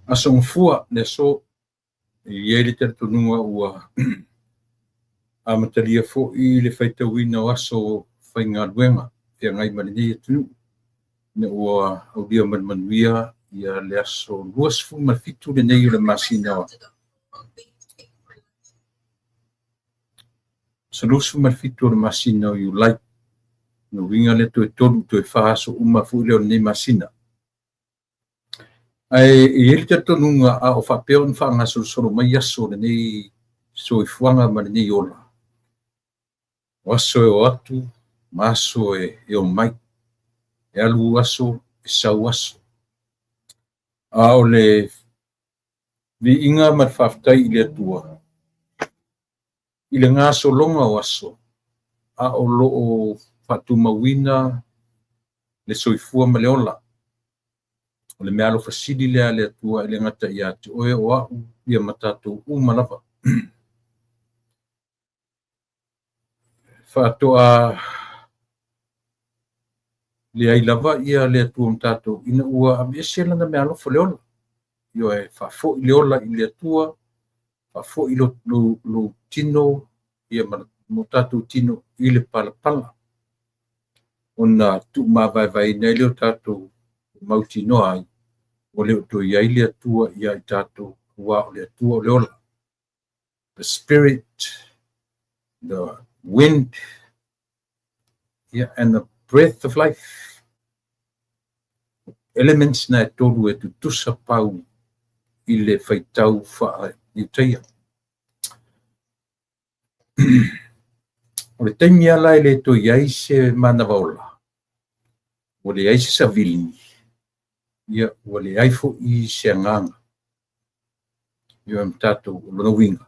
Aso Gafua le aso, e i ai le talitonuga ua amatalia foi le faitauina o aso faigaluega feagai ma lenei atunuu, ina ua aulia ma le manuia le aso 27 lenei o le masina aso 27 o le masina o Iulai. O lona uiga lea toe 3 toe 4 aso uma foi lea o lenei masina. Ae e i ai le talitonuga a o faapea ona faagasolosolo mai aso o lenei soifuaga ma lenei ola, o aso e o atu ma aso e o mai, e alu aso, e sau aso. A o le viiga ma le faafetai i le Atua i le gasologa o aso, a o lo o faatumauina le soifua ma le ola. O le meaalofa sili lea a le Atua e le gata ia te oe o au ia ma tatou uma lava. Faatoa leai lava ia le Atua ma tatou ina ua aveese lana meaalofa le ola. Ioe, faafoi le ola i le Atua, faafoi lou tino ia ma tatou tino i le palapala, ona tuumavaevaeina ai lea o tatou mautinoa ai ua le o toe i ai le Atua ia i tatou, aua o le Atua o le ola. The spirit, the wind, yeah, and the breath of life. Elements na e tolu e tutusa pau i le faitau faa-Iutaia. O le taimi lava la e le toe i ai se manava ola, ua leai se savili, ia, ua leai foi se agaga. Ioe ma tatou, o lona uiga,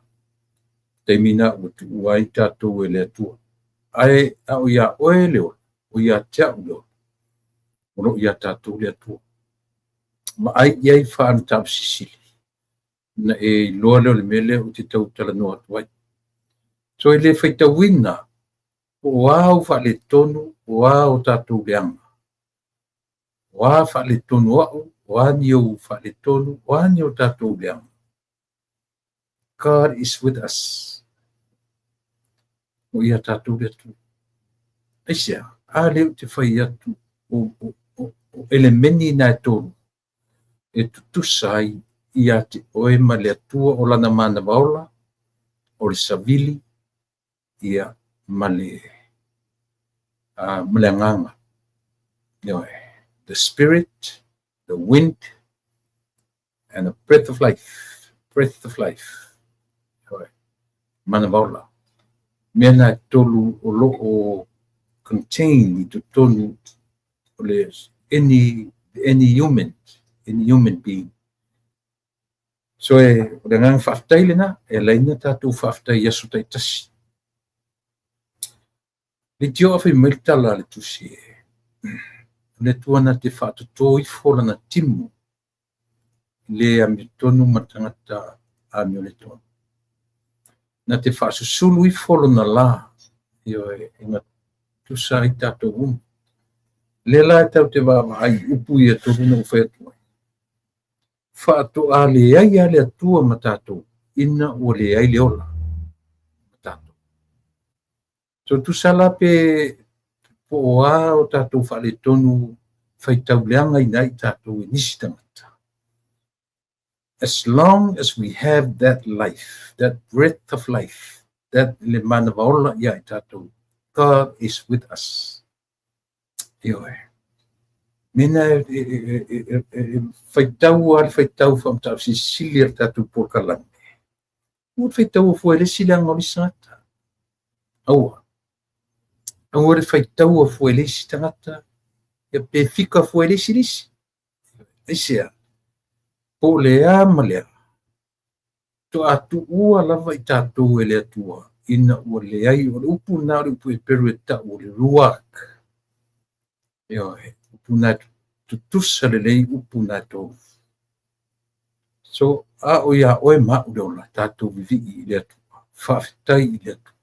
taimi na ua tuua ai tatou e le Atua. Ae a o ia oe le ola, o ia te au le ola, o lo o ia tatou le Atua. Vaai i ai faa-Mataupu na e iloa lea o le mea lea ou te tau talanoa atu ai. So e le faitauina po o a ou faaletonu, o a o tatou leaga, o a faaletonu o au, o a ni ou faaletonu, o a ni o tatou leaga. God is with us. O ia tatou le Atua. Aisea, a lea ou te fai atu o elemeni na e tolu e tutusa ai ia te oe ma le Atua o lana manava ola, o le savili, ia, ma le agaga. Ioe, the spirit, the wind, and the breath of life. Breath of life. Ioe, manava ola. Mea na e tolu o lo o contain i totonu o le any human being. So e o le agaga faafetai lena e ala ai ona tatou faafetai i aso taitasi. Leitioa fai mai le tala a le tusi e o le Atua na te faatotō ifo lana timu le amiotonu ma le tagata amioletonu. Na te faasusulu ifo lona la, ioe, e gatusa ai tatou uma. Lea la e tatou te vaavaai i upu ia tolu na ou fai atu ai. Faatoa leai lava le Atua ma tatou ina ua leai le ola ma tatou. So tusa la pe po o a o tatou faaletonu faitauleagaina ai tatou e nisi tagata. As long as we have that life, that breath of life, that le manava ola ia i tatou, God is with us. Ioe. Mena e faitau a le faitau faamatausilisili a le tatou polokalame. Ua faitau fua e le isi leaga o le isi tagata. Aua. Aua le faitau fua e le isi tagata, ia pe fika fua e le isi le isi. Aisea, po o le a ma le a, toa tuua lava i tatou e le Atua ina ua leai o le upu na o le upu Heperu e tau o le ruach. Ioe, upu na Tutusa lelei upu na e tolu. So, a o ia oe ma a'u le ola, tatou vivii i le Atua, faafetai i le Atua.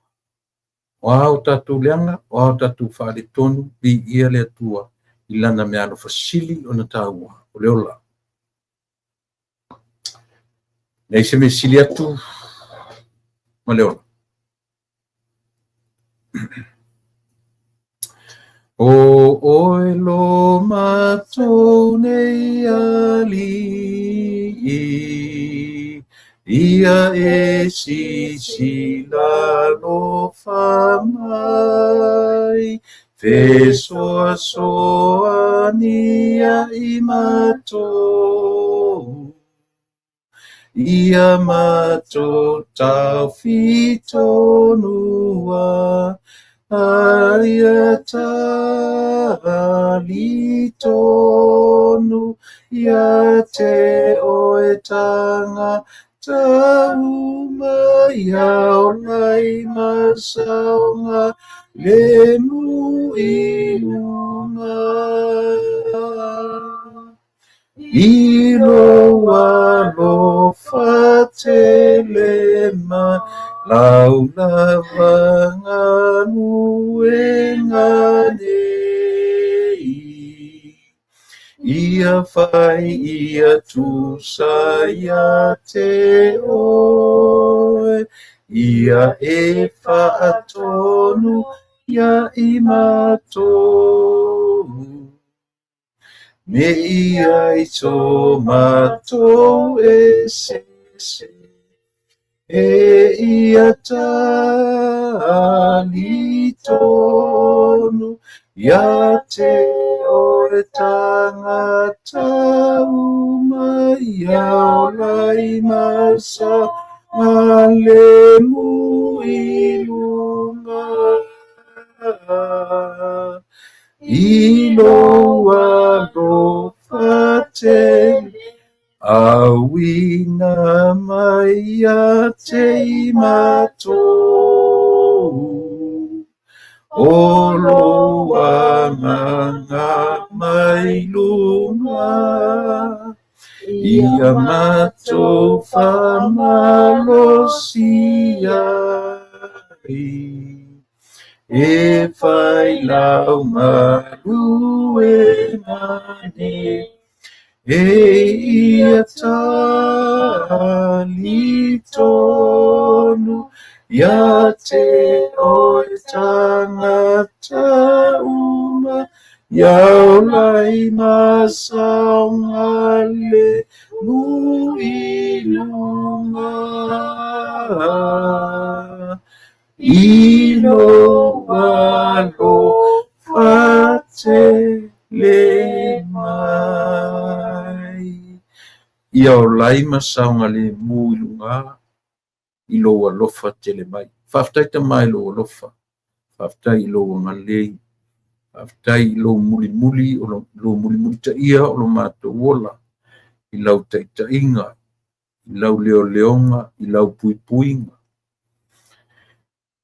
O a o tatou leaga, o a o tatou faaletonu, viia le Atua i lana meaalofa sili ona taua o le ola. Leai se mea sili atu ma le ola. O oe lo matou nei Alii, ia e sisila alofa mai, fesoasoani ia i matou. Ia matou taofi tonua, a ia talitonu ia te oe tagata uma, ia ola i ma saogalemu i luga. I lou alofa tele mai lau lava galuega nei. Ia fai ia tusa ia te oe, ia e faatonu ia i matou. Me i ai so matou e sese, e ia talitonu ia te oe tagata uma, ia ola i ma saogalemu i luga. I lou alofa tele, auina mai ia te i matou. O lou agaga mai luga, ia matou faamalosi ai. E fai lau galuega nei, e ia talitonu ia te oe tagata uma, ia ola i ma saogalemu i luga. I lou alofa tele mai. Ia ola ai ma saogalemu i luga i lou alofa tele mai. Faafetai Tama i lou alofa, faafetai i lou agalelei, faafetai i lou mulimuli, o lou mulimulitaia o lo matou ola, i lau taitaiga, i lau leoleoga, i lau puipuiga.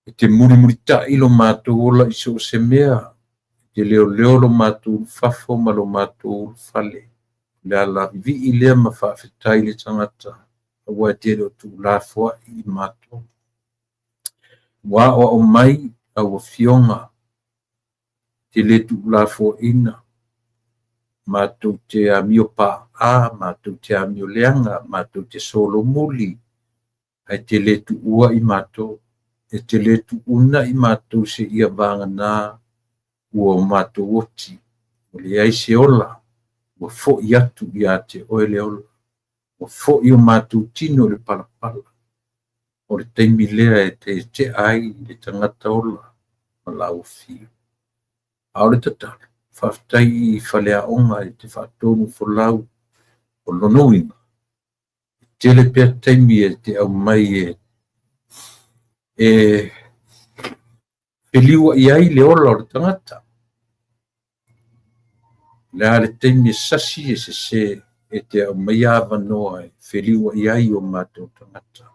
E te mulimulitai lo matou ola i so o se mea, e te leoleo lo matou ulufafo ma lo matou ulufale. O le ala vivii lea ma faafetai le tagata, aua e te le o tuulafoai i matou. Ua aoao mai lau Afioga, te le tuulafoaina, matou te amio pa'a, matou te amio leaga, matou te solomuli, ae te le tuua i matou, e te le tuuna i matou se ia vagana ua o matou oti. Ua leai se ola, ua foi atu ia te oe le ola. Ua foi o matou tino i le palapala. O le taimi lea e tetea ai le tagata ola ma lau afio. A o le tatalo, faafetai i faleaoga e te faatonu folau o lona uiga, e tele pea taimi e te aumai e feliuai ai le ola o le tagata. Le a le taimi e sasi e sese e te aumaia avanoa e feliuai ai o matou tagata.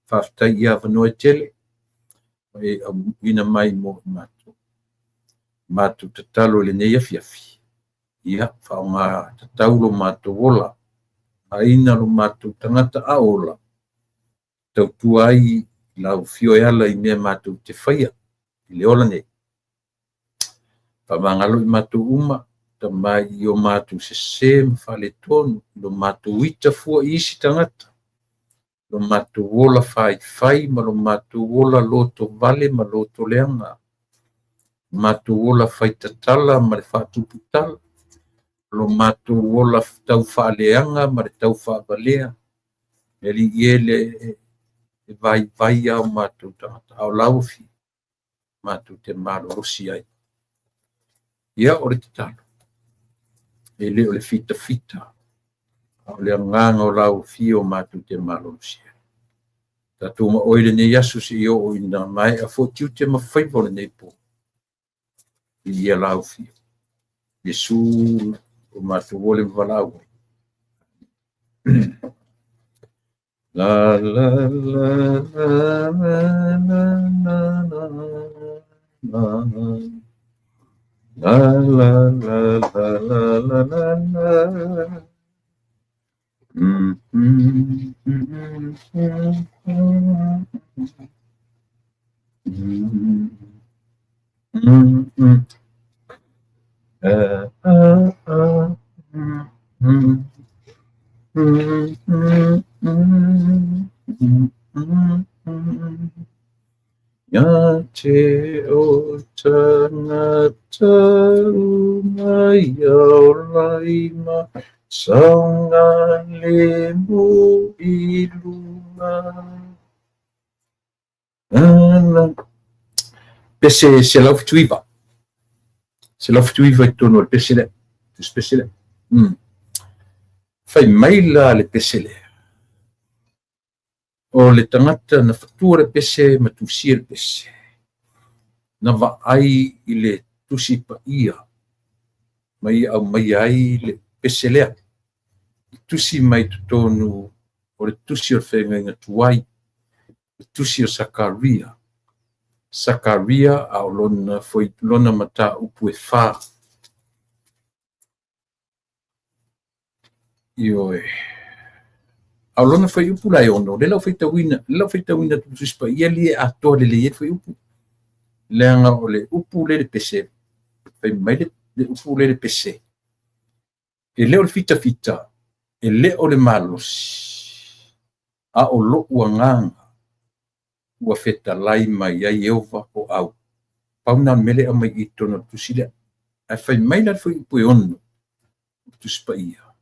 Faafetai i avanoa e tele e auina mai mo i matou. Matou tatalo i lenei afiafi. Ia, faaaoga tatau lo matou ola, aina lo matou tagata a ola, tautua ai lau afio e ala i mea matou te faia i le ola nei. Faamagalo i matou uma, tamai i o matou sese ma faaletonu, lo matou ita fua i isi tagata, lo matou ola faifai ma lo matou ola loto vale ma loto leaga, matou ola faitatala ma le faatuputala, lo matou ola tau faaleaga ma le tau faavalea. E alii e le e vaivai a o matou tagata, a o lau afio matou te malolosi ai. Ia, o le tatalo, e le o le fitafita, a o le agaga o lau afio matou te malolosi ai. Tatou ma oe i lenei aso seia oo ina maea foi tiute ma faiva o lenei po. Viia lau afio. Iesu o matou ole ma valaau ai. La la la la la la la la la la la la la la la la. Mm mm mm mm mm mm mm mm. Ah, ah, mm mm mm mm mm mm mm mm. Ia te o tangata uma ia o laima saoga le mu i luga. Pese 179. 179 i totonu o le pese lea. Tusi pese lea. Fai mai la le pese lea. O le tagata na fatua le pese ma tusia le pese. Na vaai i le tusi paia ma ia aumaia ai le pese lea. I tusi mai totonu o le tusi o le feagaiga tuai, le tusi o Sakaria. Sakaria a o lona, foi, lona mataupu e 4. Ioe. A o lona fuaiupu la e 6, le lau faitauina, le lau faitauina tu tusi paia li e atoa lelei ai le fuaiupu. Leaga o le upu le le pese, fai mai le upu le le pese, e le o le fitafita, e le o le malosi, a o lo'u agaga ua fetalai mai ai Ieova o au. Pau na o le mea lea e aumai i totonu o le tusi lea. Ae fai mai la le fuaiupu e 6, o tusi paia,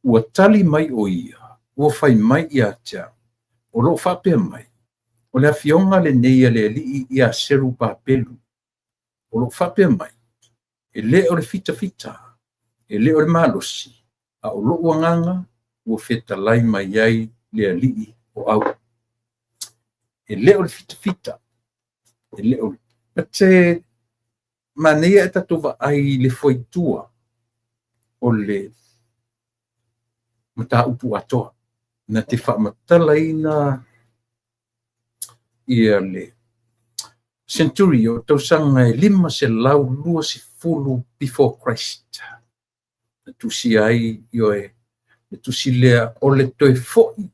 ua tali mai o ia, ua fai mai ia te au, o loo faapea mai, o le afioga lenei a le alii ia Serubabelu, o loo faapea mai, e le o le fitafita, e le o le malosi, a o lo'u agaga ua fetalai mai ai le alii o au. E le o le fitafita, e le o le te manaia e tatou vaai i le fuaitua o le mataupu atoa na te faamatalaina ia le century o tausaga e 520 before Christ. Na tusia ai ioe le tusi lea o le toe foi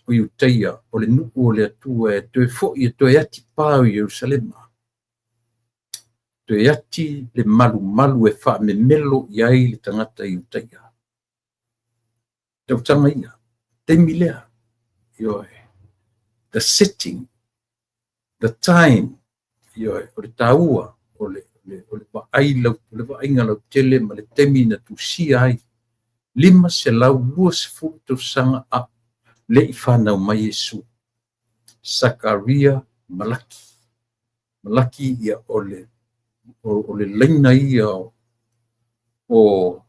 o Iutaia, o le nuu o le Atua e toe foi e toe ati pā o Ierusalema. Toe ati le malumalu e faamemelo i ai le tagata Iutaia. Tausaga ia, taimi lea, ioe, the setting, the time, ioe, o le taua, o le vaai lau, o le vaaiga lautele ma le taimi na tusia ai, 520 tausaga a le i whanau mai Iesu. Sakaria Malaki. Malaki ia o le laina ia o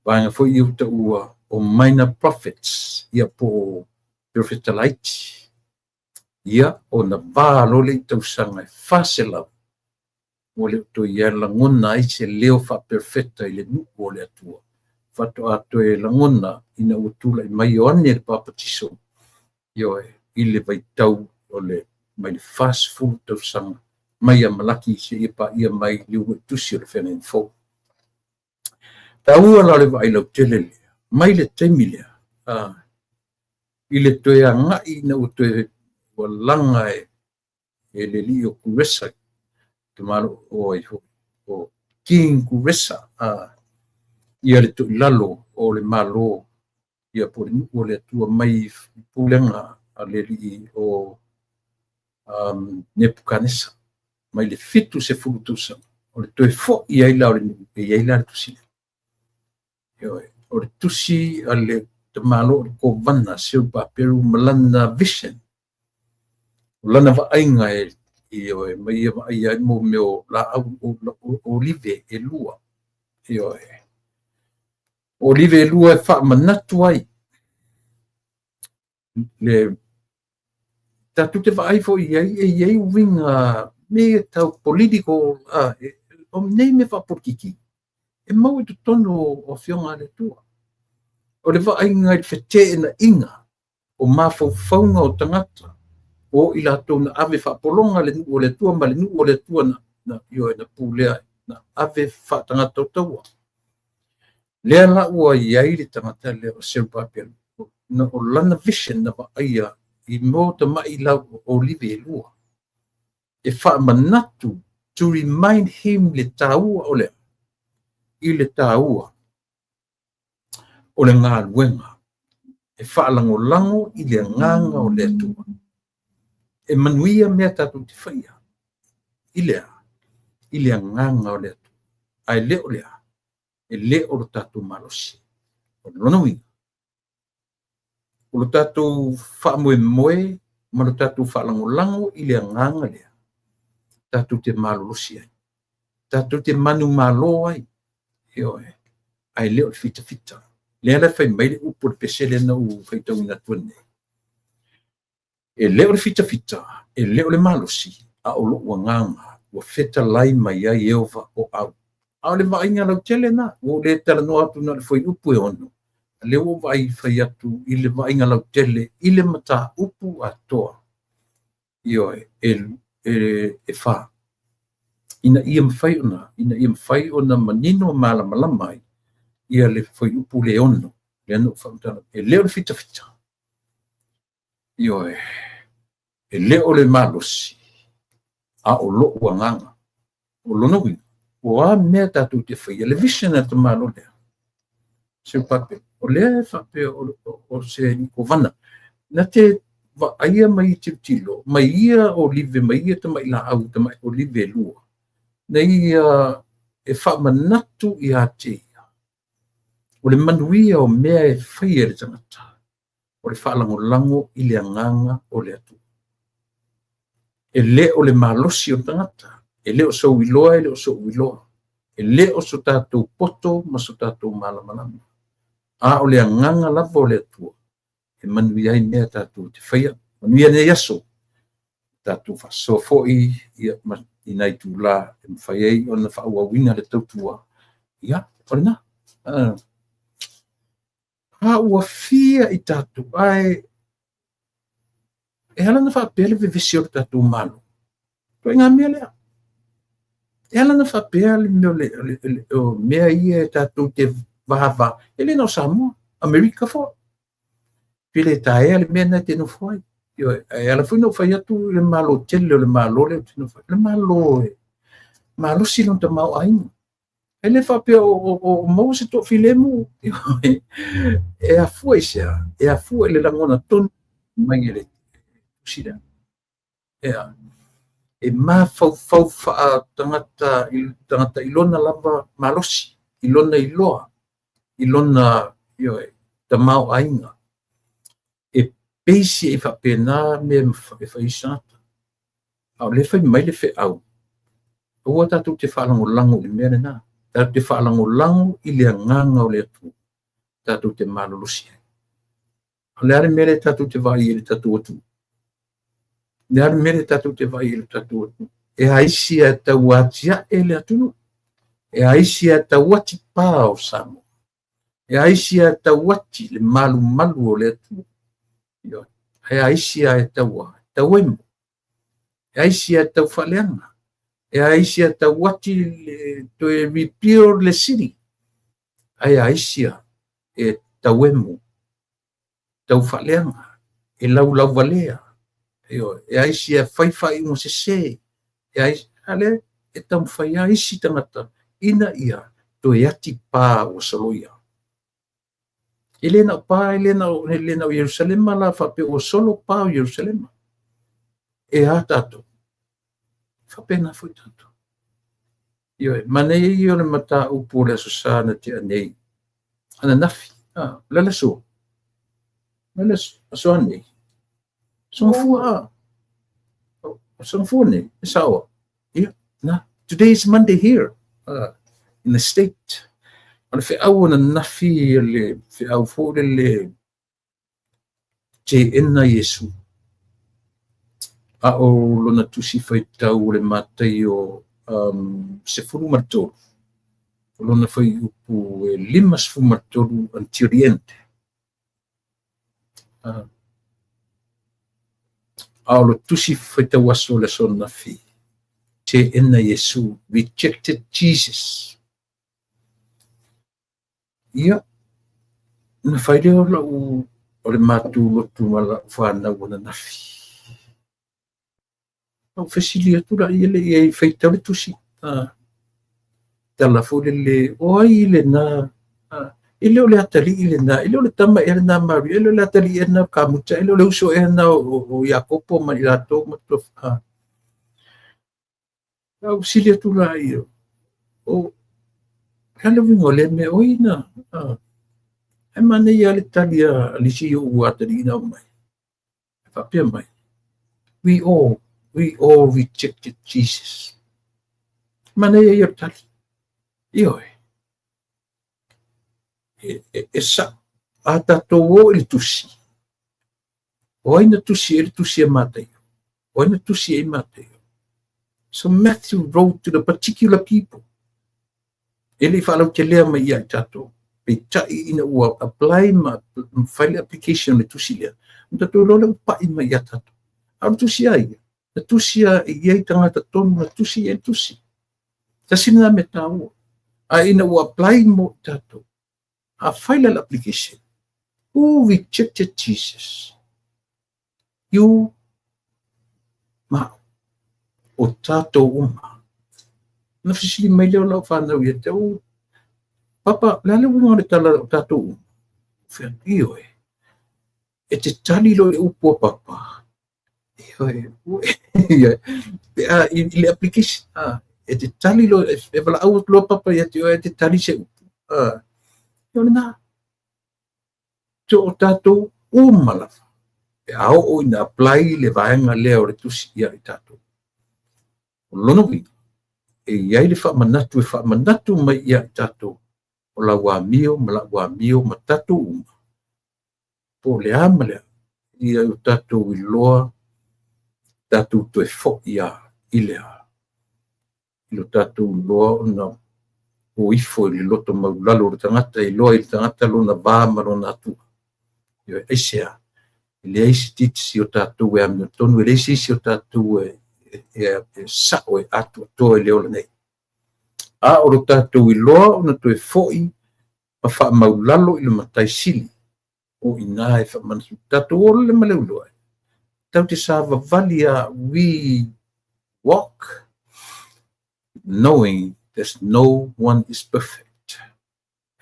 vaega foi ia utaua o minor prophets ia po profeta laiti. Ia o na vā lole i tausaga e 400 ua le o toe ia lagona ai se leo faaperofeta i le nuu o le Atua. Faatoa toe lagona ina ua tulai mai Ioane le Papatiso, ioe, i le vaitau o le mai le 40 tausaga mai a Malaki seia paia mai liuga i tusi o le feagaiga fou. Taua la o le vaai lautele lea, mai le taimi lea, i le toe agai ina ua toe ua laga e le alii o Kuresa, te malo o ai foi, o King Kuresa, ia le toilalo o le Malo, ia po o le nuu o le Atua mai pulega a le alii o Nepukanesa, mai le 70 tausaga, o le toe foi ai la o le nuu, e i ai la le tusi lea. Ioe, o le tusi a le tamaloa o le Kovana Serupaperu ma lana vision, o lana vaaiga e ioe, ma ia vaaia ai mo mea o laau olive e lua. Ioe, olive e lua e faamanatu ai le tatou te vaai foi i ai, e i ai uiga mea ia tau political, o nei mea faapolitiki e maua i totonu o Afioga a le Atua. O le vaaiga i le feteenaiga o mafaufauga o tagata o i latou na ave faapologa le nuu o le Atua ma le nuu o le Atua na, ioe, na pulea, na ave faatagata o taua. Lea la ua i ai le tagata lea o Serubabel, na o lana vision na vaaia i mo tamai lau olive e lua, e faamanatu, to remind him le taua o le i le taua o le galuega e faalagolago i le agaga o le Atua. E manuia mea tatou te faia i le i le agaga o le Atua, ae le o lea, e le o lo tatou malosi. O lona uiga, o lo tatou faamoemoe ma lo tatou faalagolago i le agaga lea, tatou te malolosi ai, tatou te manumalo ai, ioe, ae le o le fitafita. Lea la fai mai le upu o le pese lea na ou faitauina atu nei. E le o le fitafita, e le o le malosi, a o lou agaga ua fetalai mai ai Ieova o au. A o le vaaiga lautele na, ua ou le talanoa atu na o le fuaiupu e 6, lea ua vaai fai atu i le vaaiga lautele i le mataupu atoa. Ioe, e fa. Ina ia mafai ona, ina ia mafai ona manino malamalama ai ia le fuaiupu le 6, lea na ou faamatala, e le o le fitafita, ioe, e le o le malosi, a o lou agaga. O lona uiga, o a mea tatou te faia, le vision a le tamaloa lea, Serupape, o lea e faapea o se kovana, na te vaaia mai tilotilo, mai ia olive, mai ia tamai laau, tamai olive e lua, na ia e faamanatu ia te ia, o le manuia o mea e faia e le tagata, o le faalagolago i le agaga o le Atua. E le o le malosi o le tagata, e le o sou iloa, e le o sou iloa, e le o so tatou poto ma so tatou malamalama, a o le agaga lava o le Atua, e manuia ai mea tatou te faia. Manuia nei aso, tatou faasoa foi ia, ma i nai tula e mafai ai ona faaauauina le tautua. Ia, o lena. A ua fia i tatou, ae e ala na faapea le vevesi o le tatou Malo. Ituaiga mea lea. E ala na faapea le mea o mea ia e tatou te vava, e le na o Samoa, Amerika foi. Pe le taea le mea na te nofo ai. E ala foi na ou fai atu le malo tele o le malo lea ou te nofo ai. Le malo e malosi lona tamaoaiga. E le faapea o maua se toafilemu. E afua i sea, e afua i le lagona tonu mai e le tusi lea. Ea, e mafaufau faatagata i tagata i lona lava malosi, i lona iloa, i lona ioe, tamaoaiga. E peisi e faapena mea e fai ai tagata. A o lea fai mai le feau, aua tatou te faalagolago i le mea lena. Tatou te faalagolago i le agaga o le Atua, tatou te malolosi ai. O le a le mea lea tatou te vaai i le tatou atunuu? O le a le mea lea tatou te vaai i le tatou atunuu? E a isi e tau atiae le atunuu. E a isi e tau atipā o Samoa. E a isi e tau ati le malumalu o le atunuu. E a isi e tau tau emo. E a isi e tau faaleaga. E a isi e tau ati le toe repeal le city. Ae a isi a e tauemu, tau faaleaga, e laulauvalea, ioe, e a isi e fai faaiuga sesē, e a isi, a lea e taumafai lava isi tagata ina ia toe ati pa ua soloia. E le na o pa, e le na o, e le na o Ierusalema la faapea ua solo pa o Ierusalema. E a tatou? Faapena foi tatou. Ioe, manaia ia o le mataupu o le Aso Sa na tea nei, ananafi, a, o le a le aso? O le aso a nei? Aso Gafua, a? Aso Gafua nei, e sao? Ia, na. Today is Monday here, in the state. O le feau ananafi, o le feau foi lele teena Iesu. A o lona tusi faitau o le Mataio 13, o lona fuaiupu e 53 until the end. A o le tusi faitau aso o le aso ananafi, teena Iesu, rejected Jesus. Ia, na fai lea o lau o le matou lotu ma lau fanau ananafi. Na ou fesili atu la ia le i ai faitau le tusi. Tala foi lele, o ai lena? E le o le atalii lena, e le o le tama ea lena a Maria, e le o le atalii ea lena o Kamuta, e le o le uso ea lena o Iakopo ma i latou ma tofa. Na ou fesili atu la ia, o le a le uiga o lea mea, o ai na? Ae manaia lava le tali a le isi ou atalii na aumai. Faapea mai, we all rejected Jesus. Manaia ia o le tali. Ioe. E sa, a tatou o i le tusi, o ai na tusi e le tusi a Mataio? O ai na tusi e Mataio? So Matthew wrote to the particular people. E le i faalautelea mai ia i tatou. Peitai ina ua apply ma fai le application le tusi lea, ma tatou iloa lea ua pai mai ia tatou. A o le tusi a ia, na tusi a i ai tagata tonu na tusi ai le tusi. Tasi lena mea taua. A ina ua apply mo i tatou, a fai la le application, who rejected Jesus? You ma o tatou uma. Na fesili mai lea o lau fanau ia te au, Papa, le a le uiga o le tala o tatou uma? Fai atu, ioe, e te tali loa i le upu a Papa. Ioe, pe a i le application, e te tali loa, e valaau atu loa Papa ia te oe e te tali se upu. O lena. So o tatou uma lava. Pe a oo ina apply le vaega lea o le tusi ia i tatou. O lona uiga, e i ai le faamanatu e faamanatu mai ia i tatou o lau amio ma lau amio ma tatou uma. Po o le a ma le a, ia o tatou iloa, tatou toe foi a i le a. I lo tatou iloa ona o ifo i le loto maulalo o le tagata, iloa i le tagata lona va ma lona Atua. Ioe, aisea, e leai se titisi o tatou e amiotonu, e leai se isi o tatou e sao e atoatoa i le ola nei. A o lo tatou iloa ona toe foi ma faamaulalo i le Matai Sili, o ina e faamanatu. Tatou ola le ma le uloa. Tau te savavali a, we walk knowing there's no one is perfect.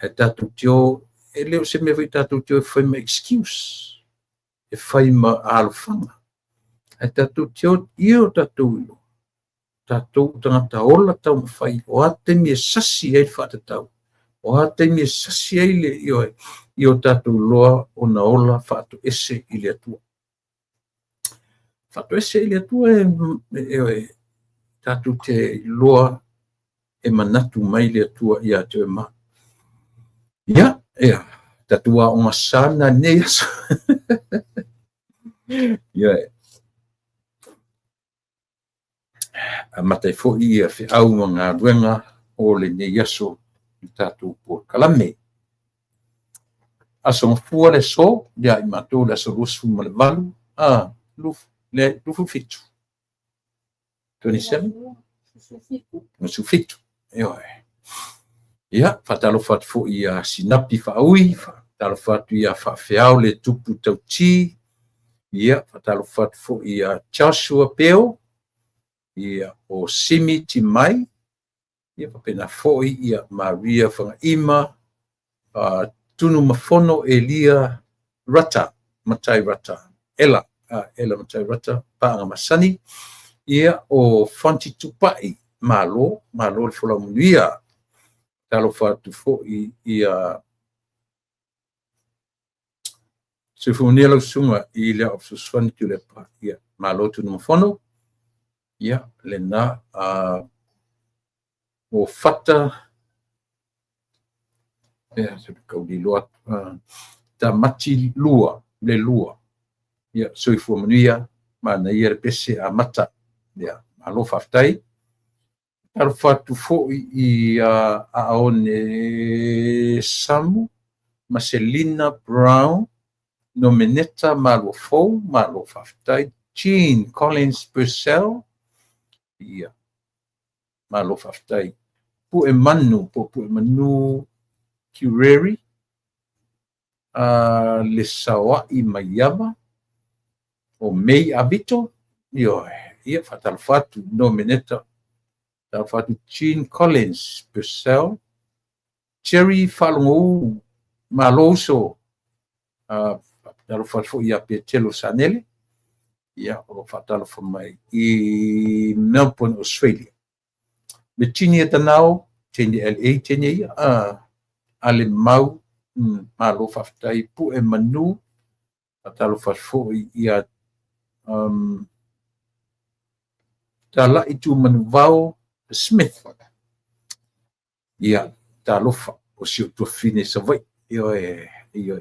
E tatou te o, e le o se mea foi tatou te o e fai ma excuse, e fai ma alofaga. Ae tatou te o ia o tatou iloa. Tatou tagata ola taumafai, o a taimi e sasi ai le faatatau, o a taimi e sasi ai le ioe, i o tatou iloa ona ola faatoese i le Atua. Faatoese i le Atua e tatou te iloa e manatu mai le Atua ia te oe ma. Ia, ia, tatou aoga sa na nei aso. Ia, amata ai foi ia feau ma galuega o lenei aso i tatou polokalame. Aso Gafua le aso, ia i matou le aso 28, le 27. 27? 27. Ioe. Ia, faatalofa atu foi ia Sinapi Faaui, faatalofa atu ia Faafeao le Tupu Tauti, ia, faatalofa atu foi ia Joshua Peo, ia, o Simi Timai, ia, faapena foi ia Maria Fagaima, Tunumafono Elia Rata, Matai Rata, Ela, Ela Matai Rata, Paaga Masani, ia, o Fonti Tupai, malo, malo le folau manuia. Talofa atu foi ia soifua manuia lau susuga i le Fesoasoani Tuilaepa, ia malo Tunumafono, ia lena o Fata ia se kaulilo atu Tamati lua le lua, ia soifua manuia manaia le pese amata, ia malo faafetai. Talofa atu foi i Aone Samu, Marcelina Brown, Nomeneta Maluafou, malo faafetai. Jean Collins Purcell, ia malo faafetai. Pue Manu, po Pue Manu Cureri, le Saoai Maiava, o Mei Avito, ia faatalofa atu Nomeneta. Talofa atu Jean Collins Purcell, Jerry Faalogou, malo uso. Talofa atu foi ia Petelo Sanele, ia o lo faatalofa mai i Melbourne, Australia. Virginia Tanao, teine LA, teine ia, ale mau, malo faafetai. Pue Manu, faatalofa atu foi ia Talai Tu Manuvao Smith, ia talofa o si o tuafafine Savaii, ia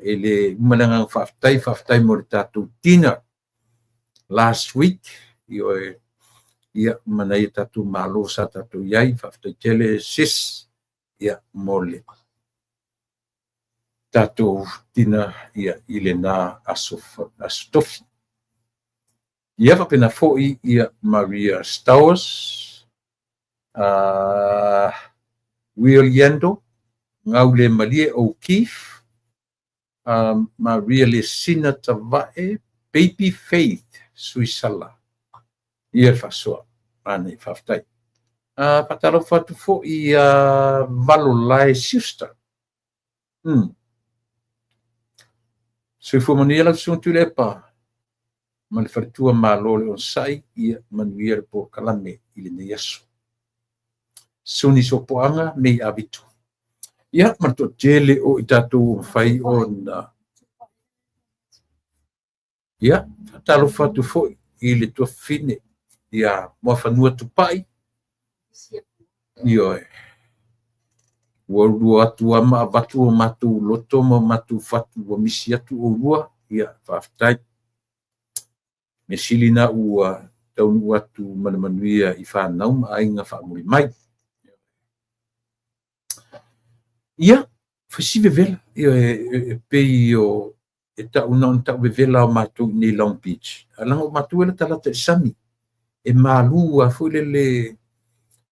e le uma le agaga faafetai, faafetai mo le tatou dinner last week, ia manaia tatou malo sa tatou iai, faafetai tele sis, ia mo le tatou dinner ia i lena aso tofi. Ia faapena foi ia Maria Stowers, Will Yendo, Gaule Malie O'Keefe, Maria Lesina Tavae, Baby Faith Suisala. Ia le faasoa, manaia, faafetai. Faatalofa atu foi ia Valolae Schuster. Soifua manuia lau susuga Tuilaepa ma le faletua malo le onosai, ia manuia le polokalame i lenei aso. Suni Sopoaga, Mei Avito. Ia, ma le toatele o i tatou mafai ona. Ia, faatalofa atu foi i le tuafafine ia Moafanua Tupai. Ioe. Ua lua atu ama avatu o matou loto ma matou fatu ua misi atu oulua. Ia, faafetai. Mea sili na ua taunuu atu ma le manuia i whanau ma aiga faamuli mai. Ia, fasi vevela. Ia, e pei o e tau na ona tau vevela o matou i nei Long Beach. Leaga o matou e latalata i sami. E malu a foi lele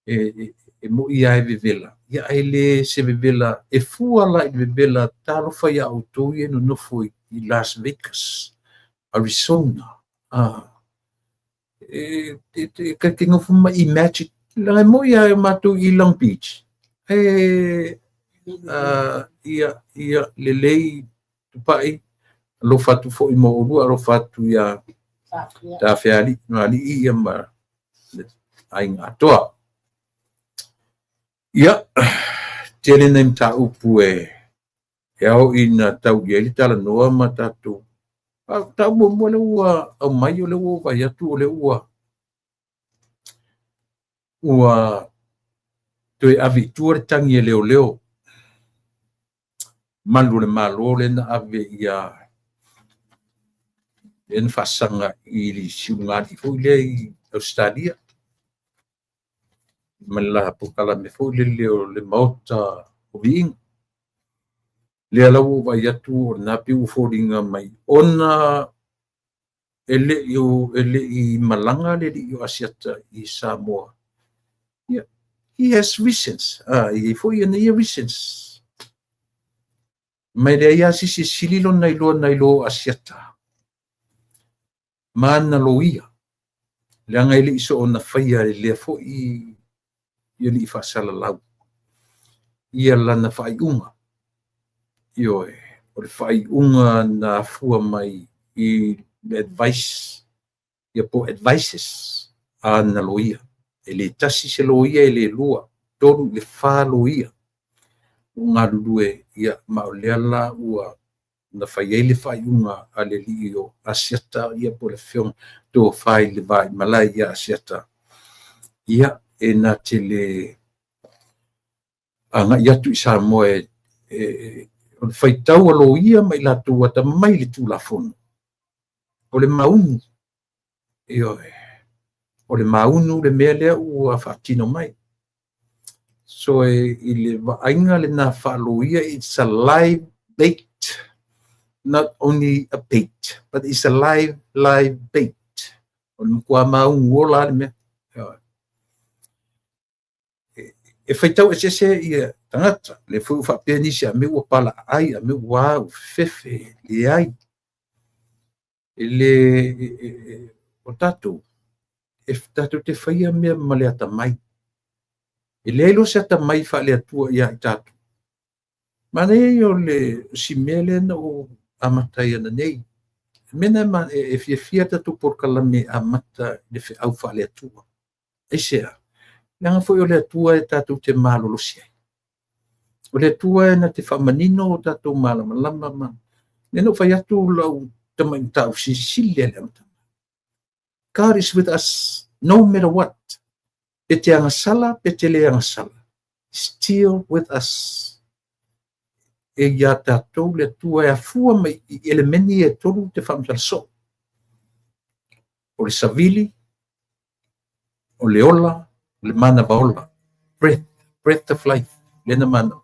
e moi a e vevela. Ia, ai le se vevela e fua la i vevela talofa ia outou ia nonofo i Las Vegas, Arizona. E te nofo mai imagine. Leaga e moi a e matou i Long Beach. Ia lelei tupai alofa atu foi mo oulua, alofa atu ia tafealii maalii ia ma le aiga atoa. Ia, tele nai mataupu e ao ina tau i ai le talanoa ma tatou. Tau muamua lea ua aumai o lea ua vaai atu o lea ua toe ave i tua le tagi e leoleo. Malu o le malo lea na ave ia lea na faasaga i le siugali foi lea i Australia. Ma le la polokalame foi lele o le maota o viiga. Lea la ua vaai atu o lena pei ua foliga mai ona e le i malaga le alii o Asiata i Samoa. Ia, He has reasons. E i ai foi ana ia reasons. Ma e leai lava se isi e sili lona iloa nai lo Asiata ma ana loia, leaga e le i soona faia e lea foi i alii faasalalau ia lana faaiuga. Ioe, o le faaiuga na afua mai i le advice, ia po o advices a ana loia. E le tasi se loia, e le lua, tolu i le fa loia ua galulue, ia, ma o lea la ua na fai ai le faaiuga a le alii o Asiata, ia po o le afioga Tofa i le Vaimalae ia Asiata, ia, e na te le agai atu i Samoa o le faitau a loia ma i latou atamamai i le Tulafono, o le maunu, ioe, o le maunu le mea lea ua faatino mai. So i le vaaiga lena faaloia, it's a live bait, not only a bait, but it's a live, live bait. O le matua maunu ola le mea. E faitau eseese ia tagata, le foi ua faapea nisi a mea ua palaai, a mea ua ua fefefe, leai. E le, o tatou, e tatou te faia mea ma le atamai. E leai loa se atamai faale-Atua ia i tatou. Manaia ia o le si mea lea na ou amata ai ananei. Mea na e fiafia tatou polokalame e amata i le feau faale-Atua. Aisea? Leaga foi o le Atua e tatou te malolosi ai. O le Atua e na te faamanino o tatou malamalama ma... Lea na ou fai atu lau tamai mataupu silisili lea i le amataga. God is with us no matter what. Pe te agasala, pe te le agasala. Still with us. E ia tatou le Atua e afua mai i elemeni e tolu te faamatala soo. O le savili, o le ola, o le manava ola. Breath, breath of life. Lena mana,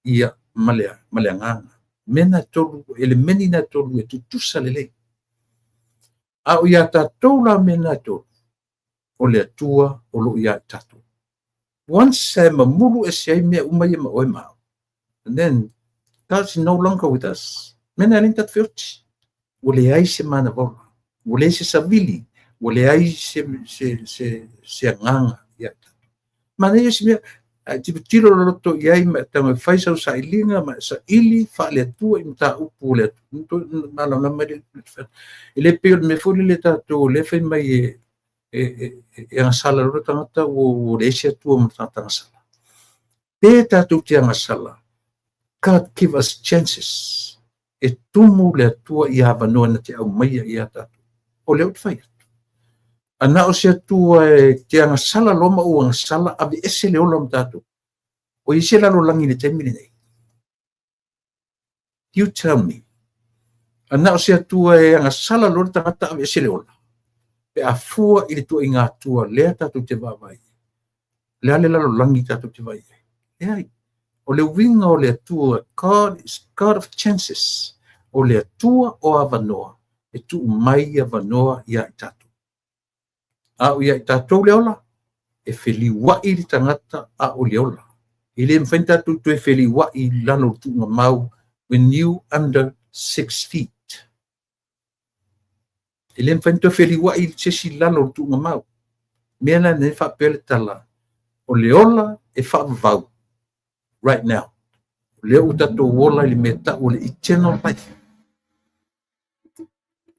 ia ma le agaga. Mea na tolu, elemeni na tolu e tutusa lelei. A o ia tatou la mea na tolu, o le Atua o lo o ia i tatou. Once e mamulu ese ai mea uma ia ma oe ma au, and then God's no longer with us. Mea na e le tatou feoti. Ua leai se manava ola, ua leai se savili, ua leai se agaga ia i tatou. Manaia si mea, ae tilotilo loloto i ai ma e tago e fai sau sailiga ma e saili faale-Atua i mataupu o le Atua. Malamalama mai le E le pei o le mea foi lele tatou o lea fai mai e agasala loa le tagata ua leai se Atua ma le tagata agasala. Pe tatou te agasala, God give us chances. E tumu le Atua i avanoa na te aumaia ia tatou. O lea ou te fai atu. A na o se Atua e te agasala loa ma ou agasala, ave ese le ola ma tatou. O i se lalolagi i le taimi lenei. You tell me. A na o se Atua e agasala loa le tagata ave ese le ola. Pe a fua i le tuaiga Atua lea tatou te vaavaai. Le a le lalolagi tatou te vaai ai. Leai. O le uiga o le Atua, God is God of chances. O le Atua o avanoa, e tuu mai avanoa ia i tatou. A o ia i tatou le ola, e feliuai le tagata a o le ola. E le mafai ona tatou toe feliuai i lalo o le tuugamau when you under 6 feet. E le mafai ona toe feliuai i se isi lalo o le tuugamau. Mea la nei faapea le tala, o le ola e faavavau right now. O lea ua tatou ola i le mea tau o le eternal life.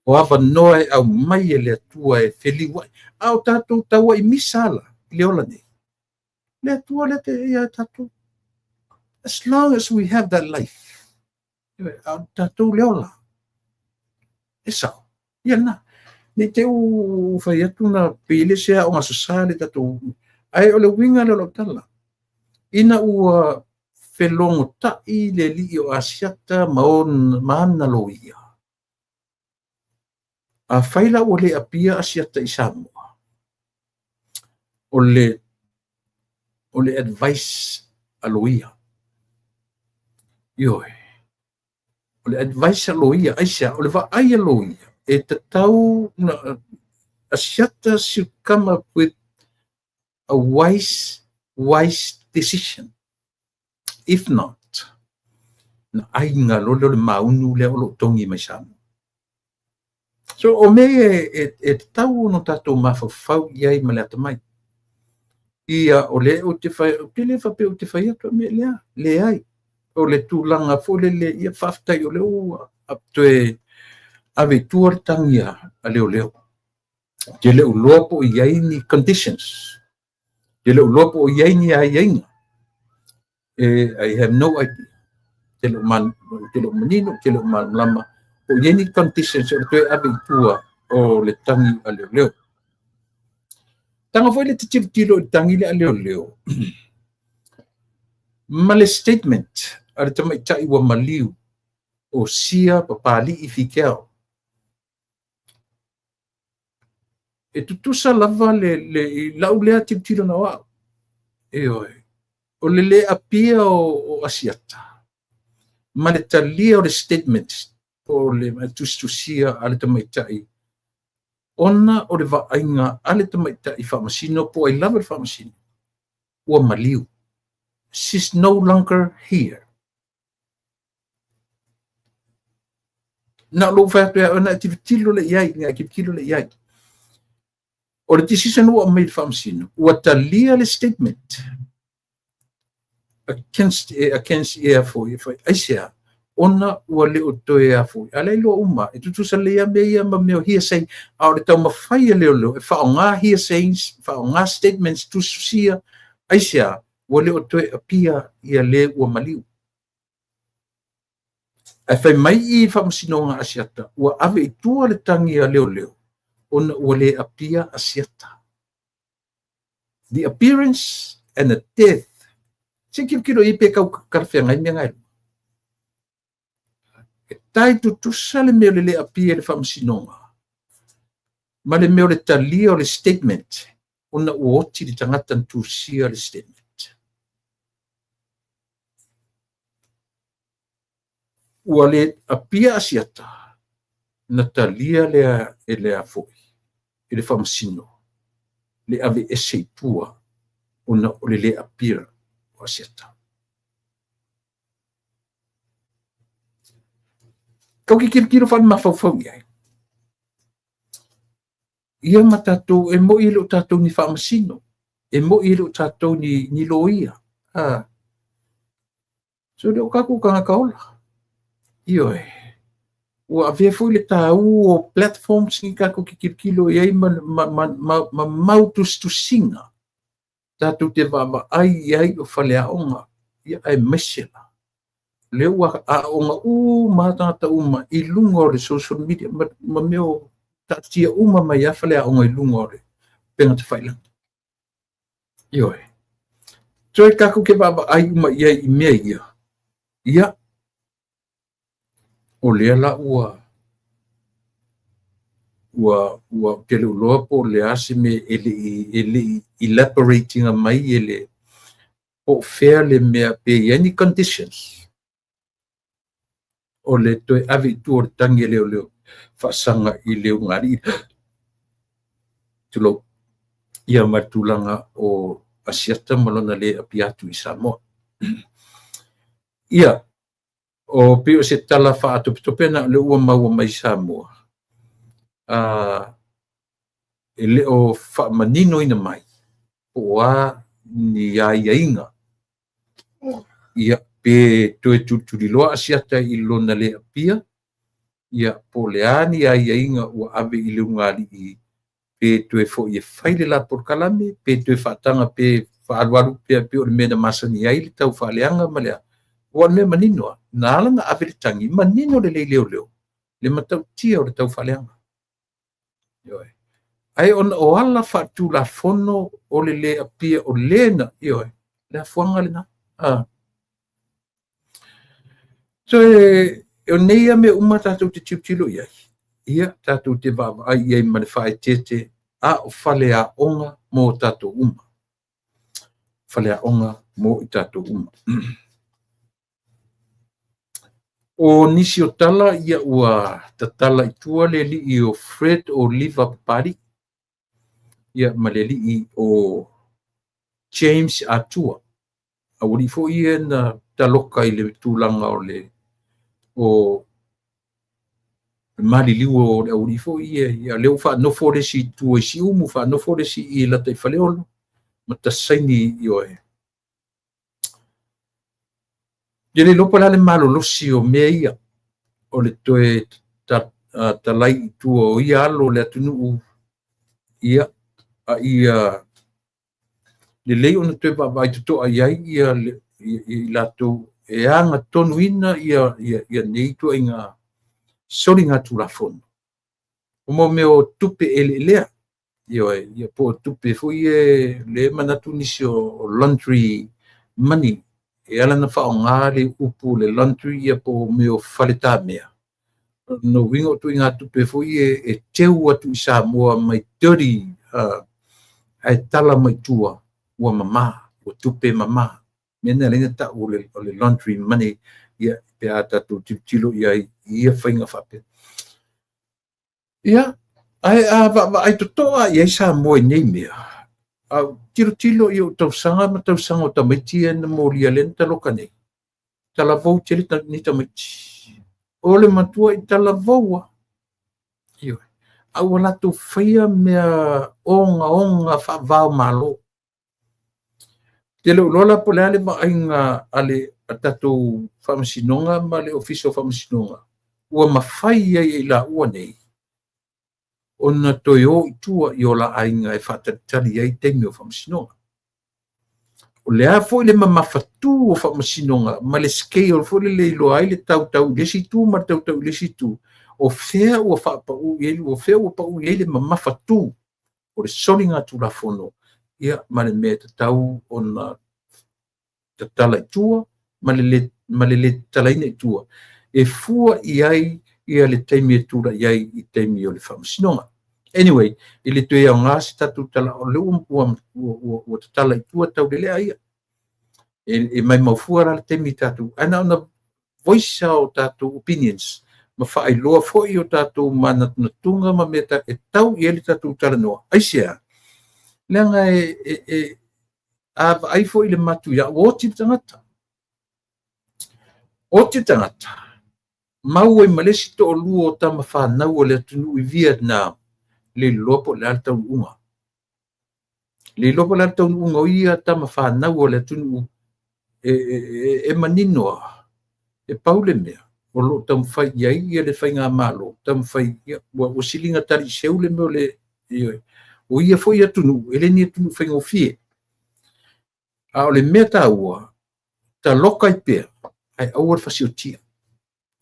O avanoa e aumai e le Atua e feliuai. A o tatou tauai misa ala i le ola nei. Le Atua le te ia tatou. As long as we have that life, a o tatou le ola. E sao. Ia na. Nei te u fai atu na pei se aoga sasa le tatou. Ae o le uiga lea o lau tala. Ina ua felogotai le alii o Asiata ma ana loia. A fai la ua le apia Asiata i Samoa, o le advice a loia. Ioe. O le advice a loia, aisea, o le vaai a loia, e tatau na Asiata should come up with a wise Wise decision. If not, na aiga loa lea o le maunu lea o lo o togi mai Samoa. So o mea ia e tatau ona tatou mafaufau i ai ma le atamai. Ia o lea ou te fai, ou te le faapea ou te fai atu mea lea, leai. O le tulaga foi lele, ia faafetai o lea ua toe ave i tua le tagi a leoleo. Ou te le o iloa po o i ai ni conditions. Ou te le o iloa po o i ai ni aiaiga. I have no idea. Ou te le o manino, ou te le o malamalama po o i ai ni conditions o le toe ave i tua o le tagi a leoleo. Taga foi le te tilotilo i le tagi lea a leoleo ma le statement a le tamaitai ua maliu o Sia Papali'i Fikeo. E tutusa lava le i lau lea tilotilo na o au. Ioe. O le le apia o Asiata ma le talia o le statement po o le tusitusia a le tamaitai ona o le vaaiga a le tamaitai faamasino po o ai lava le faamasino ua maliu. She's no longer here. Na o lou fai atu ia oe, na e tilotilo lea i ai, na e tilotilo lea i ai. O le decision ua aumai i le faamasino, ua talia le statement against ea foi, foi aisea, ona ua le o toe a foi. A lea iloa uma, e tutusa lelei lava mea ia ma mea o hearsay, a o le taumafai a leoleo e faaaoga hearsays, faaaoga statements tusitusia, aisea, ua le o toe appear ia le ua maliu. Ae fai mai i faamasinoga Asiata, ua ave i tua le tagi a leoleo, ona ua le appear Asiata. The appearance and the death. Se tilotilo i ai pe tau talafeagai mea na e lua. E tai tutusa le mea o le le appear i le faamasinoga ma le mea o le talia o le statement ona ua oti le tagata na tusia le statement. Ua le appear Asiata na talia lea e le a foi e le faamasino le aveese i tua ona o le le appear o Asiata. Tau te tilotilo faale-mafaufau i ai. Ia ma tatou, e moi e le o tatou ni faamasino, e moi e le o tatou ni loia. So le o tatou tagata ola. Ioe. Ua avea foi le tāu o platforms ni tatou te tilotilo i ai ma mau tusitusiga. Tatou te vaavaai i ai o faleaoga, ia aemaise la. Lea ua aoga uma tagata uma i luga o le social media ma mea o taatia uma mai a faleaoga i luga o le upega tafailagi. Ioe. Toe tatou te vaavaai uma i ai i mea ia, ia, o lea la ua ou te le o iloa po o le a se mea e le i elaborate ina mai e le po o fea le mea pe i ai ni conditions o le toe ave i tua o le tagi a leoleo faasaga i le ulugalii tulou ia ma le tulaga o Asiata ma lona le apia atu i Samoa. Ia, o pei o se tala faatopetope na o lea ua maua mai Samoa, e le o faamaninoina mai po o a ni aiaiga. Ia, pe toe tulituliloa Asiata i lona le apia, ia, po o le a ni aiaiga ua ave i le ulugalii, pe toe foi e fai le la polokalame, pe toe faataga, pe faaalualu pea pe o le mea na masani ai le tau faaleaga ma le a. Ua o le mea manino a, na ala na ave le tagi, manino lelei leoleo, le matautia o le tau faaleaga. Ioe. Ai ona o ala faatulafono o le le apia o lena, ioe, le afuaga lena. So e o nei a mea uma tatou te tilotilo i ai, ia tatou te vaavaai i ai ma le faaeteete a o faleaoga mo tatou uma. Faleaoga mo i tatou uma. O nisi o tala ia ua tatala i tua le alii o Fred Oliva Papali'i, ia ma le alii o James Atua. Aualii foi ia na taloka i le tulaga o le o maliliu o le aualii foi ia, ia lea ua faanofo le isi i tua i Siumu, faanofo le isi i lata i Faleolo, ma tasaini i oe. E le iloa po o le a le malolosi o mea ia, o le toe talai i tua o ia alo o le atunuu, ia, a ia lelei ona toe vaavaai totoa i ai ia i latou e agatonuina ia nei ituaiga soligatulafono. O mea o tupe eleelea, ioe, ia po o tupe foi ia lea e manatu nisi o laundry money, e ala ona faaaoga le upu le laundry ia po o mea o faletamea. O lona uiga o ituaiga tupe foi ia e teu atu i Samoa mai dirty, ae tala mai tua ua mama, ua tupe mama. Mea na e ala ona tau o le laundry money, ia, pe a tatou tilotilo i ai i ia faiga faapea. Ia, ae a vaavaai totoa i ai Samoa i nei mea, a tilotilo i ou tausaga ma tausaga o tamaiti ia na molia lea na taloka nei, talavou tele nei tamaiti. O le matua i talavou lava. Ioe. A ua latou faia mea ogaoga faava-o-Malo. Te le o iloa la po o le a le vaaiga a le tatou Faamasinoga ma le Ofisa o Faamasinoga ua mafai ai e i laua nei ona toe o i tua i o la aiga e faatalitali ai taimi o faamasinoga. O le a foi le mamafatu o faamasinoga ma le scale foi lele e iloa ai le tautau i le isi itu ma le tautau i le isi itu, o fea ua faapau i ai, o fea ua pau i ai le mamafatu o le soligatulafono, ia, ma le mea e tatau ona tatala i tua ma le le tatalaina i tua, e fua i ai ia le taimi e tulai ai i taimi o le faamasinoga. Anyway, e le toe aoga se tatou tala, o lea ua tatala i tua taulelea ia. E maumau fua la le taimi tatou, ae na ona voice o tatou opinions ma faailoa foi o tatou manatunatuga ma mea e tau i ai le tatou talanoa. Aisea? Leaga e a vaai foi le matuia, ua oti le tagata. Oti le tagata, mau ai ma le isi toalua o tama fanau o le atunuu i Vietnam, le iloa po o le a le taunuuga. Le iloa po o le a le taunuuga o ia tama fanau o le atunuu e manino lava. E pau le mea o lo o taumafai i ai ia le faigamalo, taumafai ia, ua siliga taliseu le mea o le, o ia foi atunuu, e le ni atunuu faigofie. A o le mea taua, taloka ai pea, ae aua le fasiotia.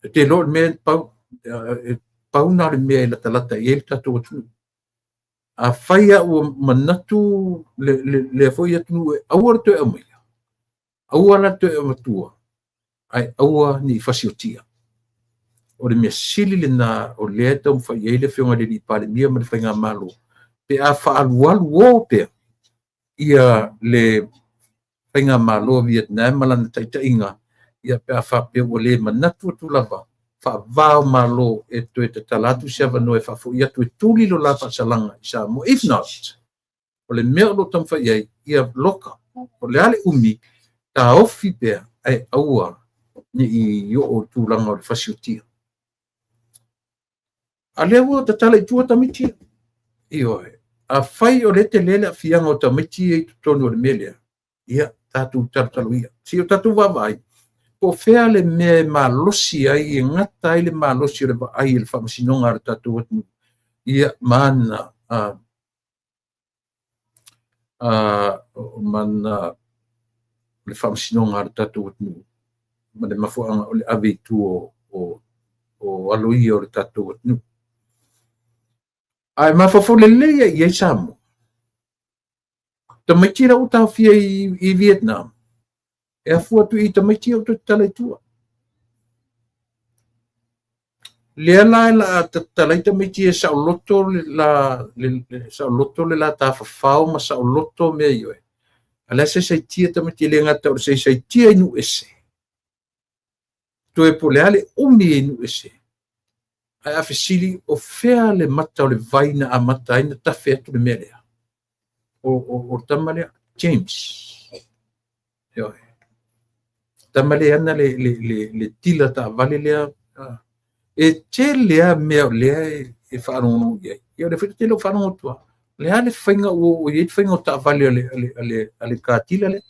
E te iloa o le mea e pau na o le mea e latalata i ai le tatou atunuu. Afai lava ua manatu lea foi atunuu e aua le toe aumaia, aua la le toe avatua, ae aua ne i fasiotia. O le mea sili lena o lea e taumafai i ai le Afioga i le Palemia ma le faigamalo, pe a faaalualu o pea ia le faigamalo a Vietnam ma lana taitaiga, ia pe a faapea ua le manatu atu lava faava-o-Malo e toe tatala atu se avanoa e faafoi atu e tuli lo la faasalaga i Samoa. If not, o le mea o lo o taumafai i ai, ia loka. O le a le umi, taofi pea, ae aua ne i oo i tulaga o le fasiotia. A lea ua tatala i tua tamaiti ia. Ioe. Afai o lea e tele le aafiaga o tamaiti ia i totonu o le mea lea, ia, tatou talotalo ia. Se i o tatou vaavaai, po o fea le mea e malosi ai, e gata ai le malosi o le vaai i le faamasinoga a le tatou atunuu, ia, ma ana le faamasinoga a le tatou atunuu, ma le mafuaaga o le ave i tua o alo ia o le tatou atunuu. Ae mafaufau lelei ai i ai Samoa. Tamaiti la ua taofia i Vietnam, e afua atu i tamaiti ia ua toe tatala i tua. Lea la e la tatala ai tamaiti e saoloto le la, saoloto le la tafafao ma saoloto mea ioe. A lea saisaitia tamaiti e le gata o le saisaitia i nuu ese, toe po o le a le umi i nuu ese, ae a fesili o fea le mata o le vai na amata ai na tafe atu le mea lea. O le tama lea. James. Ioe. Tama le ana le tila taavale lea. E tele lava mea o lea e faalogologo i ai. Ia o lea foi ou te le o faalogo atu lava. O le a le faiga ua oo i ai le faiga o taavale a le car dealer lea?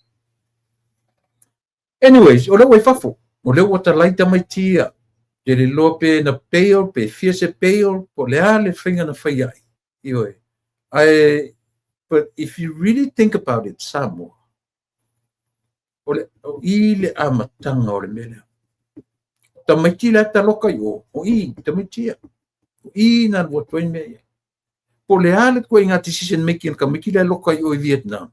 Anyways, o lea ua i fafo. O lea ua talai tamaiti ia. Te le iloa pe na bail, pe fia se bail, po o le a le faiga na fai ai. Ioe. Ae, but if you really think about it, Samoa, o i le amataga o le mea lea. Tamaiti la e taloka i o, o i, tamaiti ia. O i na alu atu ai mea ia. Po o le a le ituaiga decision making a le tamaiti la e loka i o i Vietnam,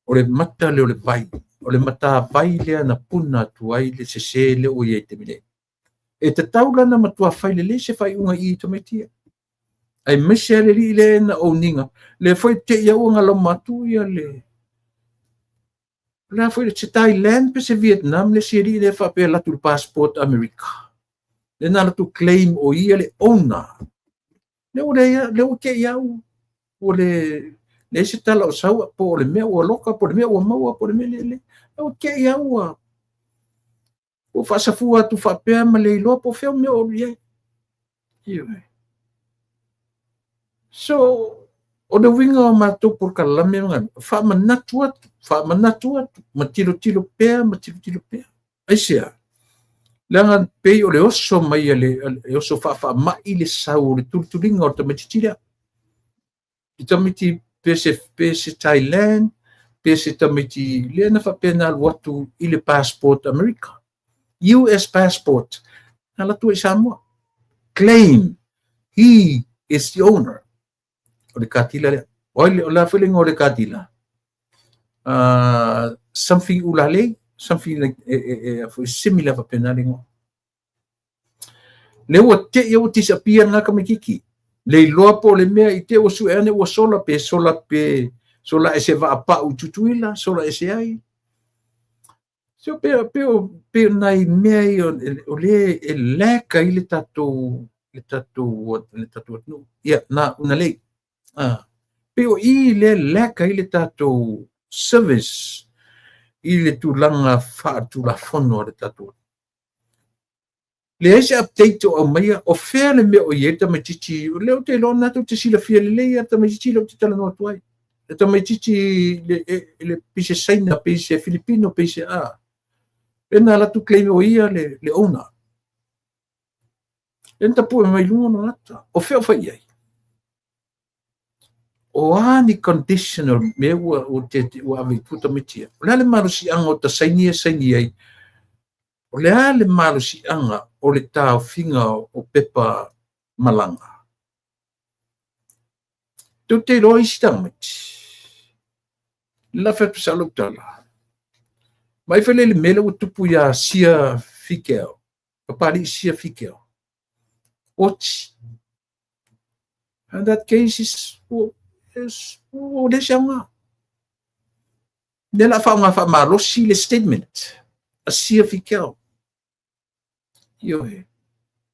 o le mata lea o le vai, o le matavai lea na puna atu ai le sese lea ua i ai i le taimi nei. E tatau la ona matua fai lelei se faaiuga i i tamaiti ia. Aemaise lava le alii lea na own ina, lea foi te i ua galoma atu ia le le a foi se Thailand pe se Vietnam le isi alii lea faapea e alu atu i le passport Amerika. Lea na alu atu claim o ia le owner. Lea ua leai, lea ua te i au ua le leai se tala o sau po o le mea ua loka po o le mea ua maua po o le mea lea. Lea ua te i au ua faasafua atu faapea ma le iloa po o fea o mea o alu i ai. Ioe. So, o le uiga o matou polokalame ma faamanatu atu, faamanatu atu, ma tilotilo pea, ma tilotilo pea. Aisea? Leaga pei o le oso mai a le oso faafaamai le sau o le tulituliga o le tamaitiiti lea. I tamaiti pe se Thailand, pe se tamaiti lea na faapea na alu atu i le passport America. US passport. Na alu atu ai i Samoa. Claim he is the owner. O le katila lea. O ai o le a foi le igoa o le katila? Something ulalei, something like e similar faapena le igoa. Le ua te i ua disappear lena tamaitiiti. Le iloa po o le mea i te ua sue ane ua sola pe sola pe sola e se vaapau i Tutuila, sola e se ai. So pe nai mea ia o le e lack ai le tatou atunuu. Ia, na una lei. Pe o i le lack ai le tatou service i le tulaga faatulafono a le tatou. Leai se update o aumaia, o fea le mea o i ai le tamaitiiti, o lea ou te iloa na tou te silafia lelei a le tamaitiiti lea ou te talanoa atu ai. Le tamaitiiti le pei se Saina, pei se Filipino, pei se a. E na alu atu claim o ia le owner. E na tapue mai luga o lona ata. O fea o fai i ai? O a ni condition o mea ua ave i tua tamaiti ia. O le a le malosiaga o ta saini e saini ai? O le a le malosiaga o le taofiga o pepa malaga? Tou te iloa isi tamaiti. Le la fai atu sa lou tala. Mai fai le mea lea ua tupu ia Sia Fikel. Papali'i Sia Fikel. Oti. And that case is ua le se aoga. Lea la faaaoga faamalosi le statement a Sia Fikel. Ioe.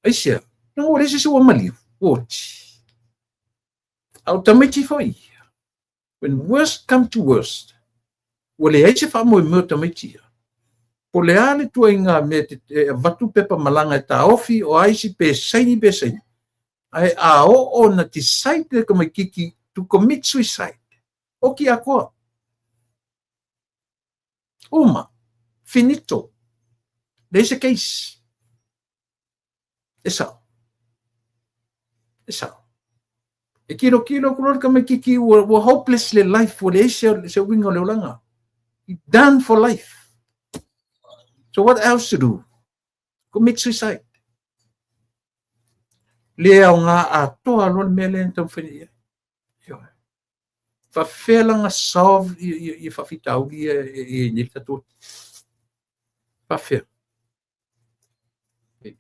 Aisea, na ua le se ua maliu, ua oti. A o tamaiti foi, when worst come to worst, ua leai se faamoemoe o tamaiti ia. Po o le a le tuaiga mea e avatu pepa malaga e taofi o ai isi pe saini pe saini, ae a oo na decide le tamaitiiti to commit suicide, oki atoa. Uma. Finito. Leai se case. E sao. E sao. E kilokilo atu loa le tamaitiiti ua hopeless le life, ua leai se uiga o le olaga. Done for life. So what else to do? Commit suicide. Le aoga atoa loa le mea lea na taumafai nei i ai. Ioe. Faafefea la ona solve ia faafitauli ia e i ai nei le tatou faafefea? Pei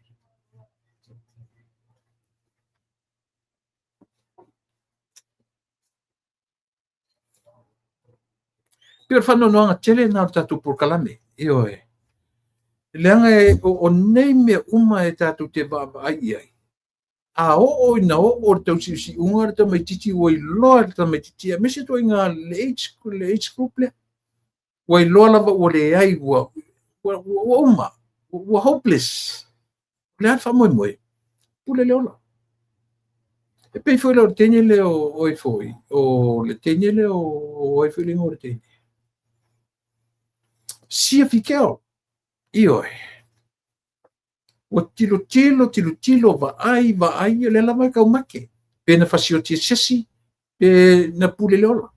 o le faanoanoaga tele lena o le tatou polokalame. Ioe. Leaga o nei mea uma e tatou te vaavaai i ai. A oo ina oo le tausiusiuga le tamaitiiti ua iloa le tamaitiiti aemaise ituaiga le age group lea. Ua iloa lava ua leai, ua uma, ua hopeless. O le a le faamoemoe? Pule le ola. E pei foi lea o le teine lea o ai foi, o le teine lea o ai foi le igoa o le teine. Sia Fikel. Ioe. Ua tilotilo, tilotilo, vaai, vaai, o lea lava e taumate. Pe na fasioti e se isi, pe na pule le ola.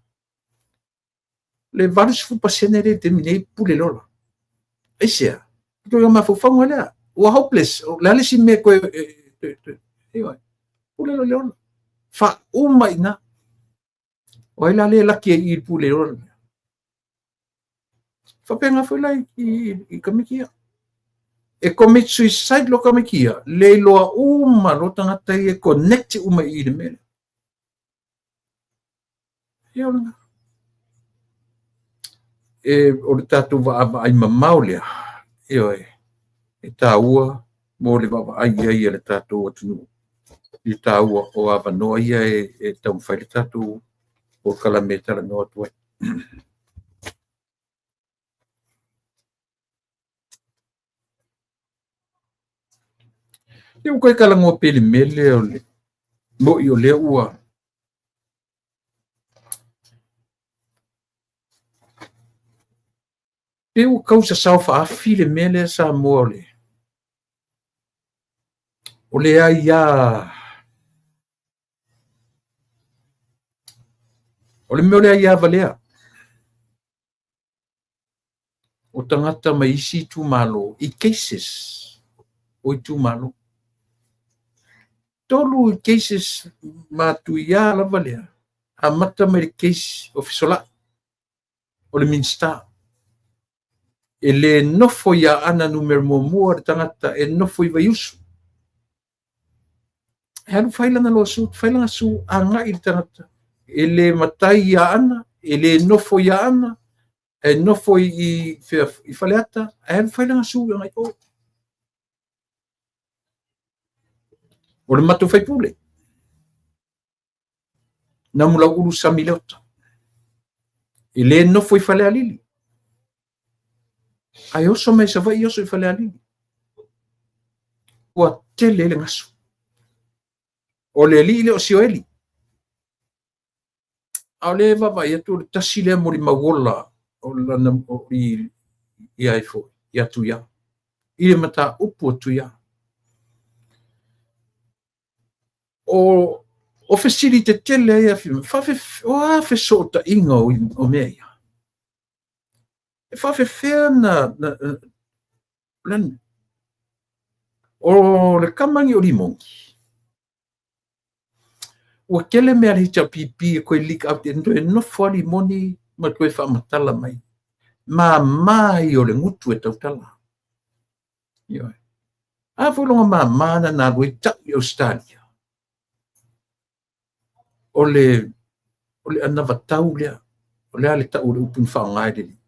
Le 80% lea i le taimi nei pule le ola. Aisea? Ituaiga mafaufauga lea. Ua hopeless. O le a le isi mea toe, ioe. Pule le ola. Faauma i ina. O ai la lea e laki ai i i le pule le ola lea? Faapena foi la i tamaiti ia. E commit suicide loa tamaiti ia, le iloa uma loa tagata ia e connect uma i i le mea lea. Ia o lena. E, o le tatou vaavaai mamao lea, ioe, e taua mo le vaavaai i ai a le tatou atunuu i le taua o avanoa ia e taumafai le tatou polokalame e talanoa atu ai. Ia ua toe talanoa pea i le mea lea o le mo'i o lea ua pei ua tau sasao faaafi le mea lea Samoa o le o le aia o le mea o le aia valea o tagata mai isi itumalo i cases o itumalo. 3 cases matuia lava lea, amata mai le case o Fesolai, o le Minisita. E le nofo i Aana numera muamua le tagata e nofo i Vaiusu. E alu fai lana lawsuit, fai lana sue agai i le tagata. E le matai i Aana, e le nofo i Aana, e nofo i Faleata, ae alu fai lana sue agai i o. O le matou faipule, Namulauulu Sami Leota, e le nofo i Falealili, ae oso mai Savaii, oso i Falealili. Ua tele le gasu. O le alii lea o Sioeli. A o lea e vaavaai atu o le tasi lea molimau ola o lana o i ai foi ia Tuia. I le mataupu a Tuia. O fesili tetele ai afio, o a fesootaiga o mea ia? E faafefea na o le kamani o Limoni. Ua tele mea le HRPP e toe leak out e toe nofo a Limoni ma toe faamatala mai. Māmā ia o le gutu e tautala. Ioe. A foi longa māmā na nā lua i tau i Australia. O le anavatau lea. O le a le tau o le upu na faaaoga e le alii.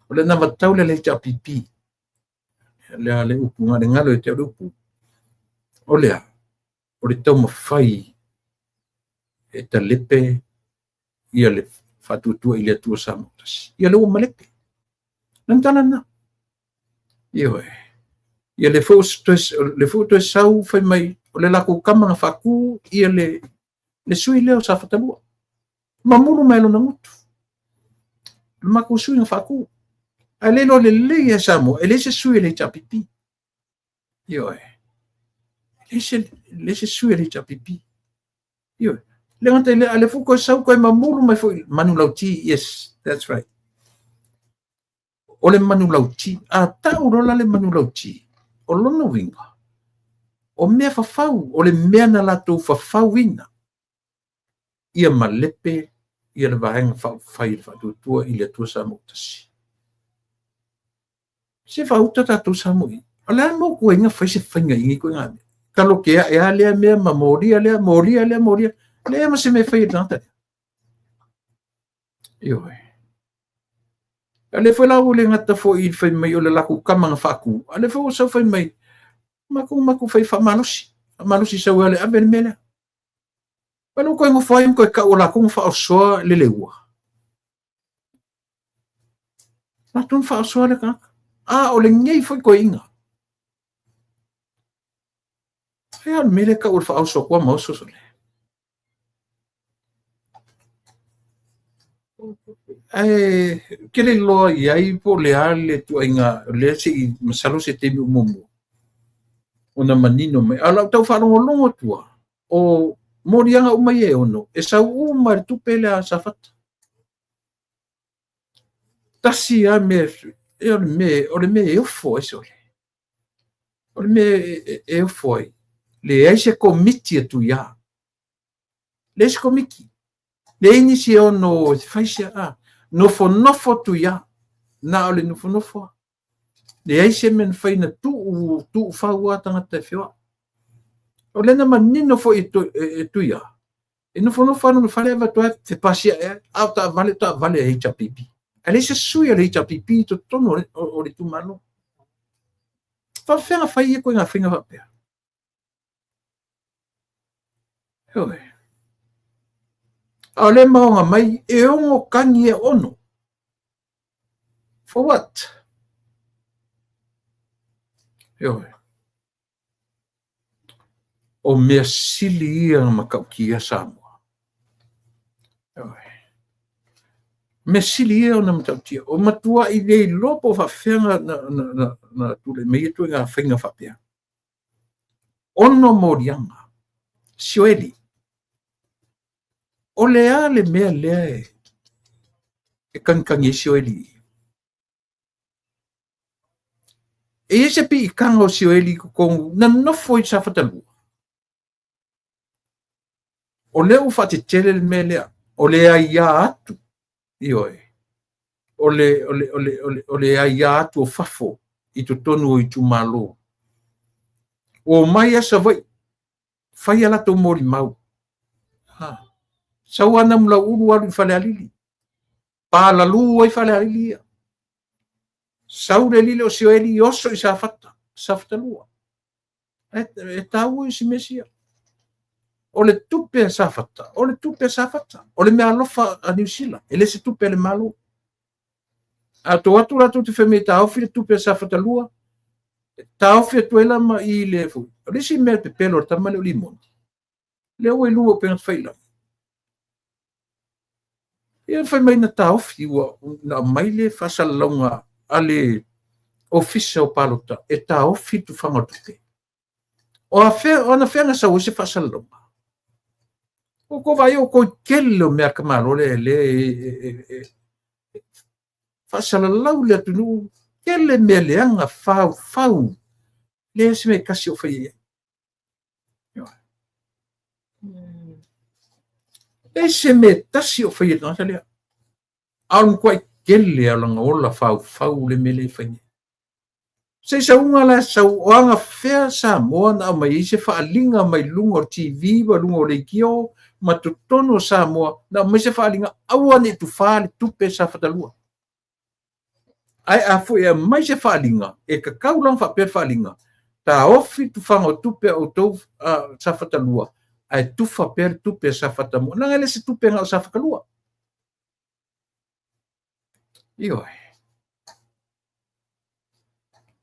O le anavatau lea le HRPP. Le a le upu ngā le ngalo e te o le upu. O lea, o le taumafai e talepe ia le faatuatua i le Atua Samoa tasi. Ia le ua malepe. Lana tala na. Ioe. Ia le foi toe sau fai mai o le latou kama na faatu ia le sui lea o Safatalua. Mamulu mai lona gutu. Le matou sui na faatu. Ae le iloa lelei e Samoa, e leai se sui o le HRPP. Ioe. E leai se sui o le HRPP. Ioe. Le gata i lea, a le foi toe sau toe mamulu mai foi manulauti. Yes, that's right. O le manulauti, a tau lola le manulauti, o lona uiga, o mea fafau, o le mea na latou fafauina, ia malepe ia le vaega faaupufai i le faatuatua i le Atua Samoa tasi. Se faauta tatou Samoa i. O le a motu ai na fai se faiga i nei ituaiga mea. Talo ke ae a lea mea ma molia lea, molia lea, molia. Lea ma se mea fai e le tagata lea. Ioe. A le foi la ua le gata foi i fai mai o le latou kama na faatu. A le foi ua sau fai mai, matou fai faamalosi. Faamalosi sau e ave le mea lea. Mai lou koe nofo ai ma toe tau o latou na faaosoa le leua. Latou na faaosoa le tagata. A o lenei foi toeaina. Ai a o le mea lea e tau o le faaoso atu lava ma oso sole. Ae ou te le iloa i ai po o le a le ituaiga lea se i masalo se taimi o muamua ona manino mai. A o lau tau faalogologo atu lava, o moliaga uma ia e ono, e sau uma i le tupe lea a Safata. Tasi lava mea, o le mea e ofo ai sole. O le mea e ofo ai, leai se komiti a Tuia. Leai se komiti. Leai nisi e ono e fai se a. Nofonofo Tuia. Na o le nofonofo lava. Leai se mea na fai na tuu, tuu fau lava tagata e feoai. O lea na manino foi e Tuia, e nofonofo lava lona fale ae vaai atu fepasia'i ai, a o taavale, o taavale a HRPP. Ae leai se sui a le HRPP i totonu o le itumalo. Faafefea ona fai ia ituaiga faiga faapea? Ioe. A o lea e maoga mai e ono tagi e ono. For what? Ioe. O mea sili ia na matautia Samoa. Ioe. Mea sili ia ona matautia. O matuai le iloa po o faafefea na tulai mai ia ituaiga faiga faapea. Ono moliaga. Sioeli. O le a le mea lea e tagitagi ai Sioeli? E i ai se piitaga o Sioeli i totonu na nofo i Safata 2. O lea ua faatetele le mea lea, o le aia atu, ioe, o le aia atu o fafo i totonu o itumalo. Ua omai lava Savaii, fai a latou molimau. Ha. Sau lava Namulauulu alu i Falealili. Palalu ai Falealili ia. Sau le alii lea o Sioeli oso i Safata, Safata 2. E taua isi mea sia. O le tupe a Safata, o le tupe a Safata, o le mea alofa a Niu Sila, e le se tupe a le Malo. A tou atu latou te fai mai e taofi le tupe a Safata 2, e taofi atu ai la ma i le foi. O le isi mea pepelo o le tama lea o Limoni, lea ua i luga o upega tafailagi. Ia fai mai na taofi, ua na aumai le faasalalauga a le Ofisa o Palota e taofi le tufaga o le tupe. O ana fea na sau ai se faasalalauga? O tou vaai o toi tele o mea a ka Malo lea e faasalalau le atunuu, tele mea leaga, faufau, leai se mea e tasi o fai ai. Leai se mea e tasi o fai ai le tagata lea. A o le matuai tele o lana ola faufau le mea lea e fai nei. Se i sauga la sau o aga fea Samoa na aumai ai se faaaliga mai luga o le TV ma luga o leitio ma totonu o Samoa na aumai se faaaliga aua ne i tufā le tupe Safata 2. Ae a foi e aumai se faaaliga, e tatau la ona faapea le faaaliga, taofi le tufaga o tupe a outou Safata 2, ae tufa pea le tupe a Safata 1. Leaga e le o se tupe na o Safata 2. Ioe.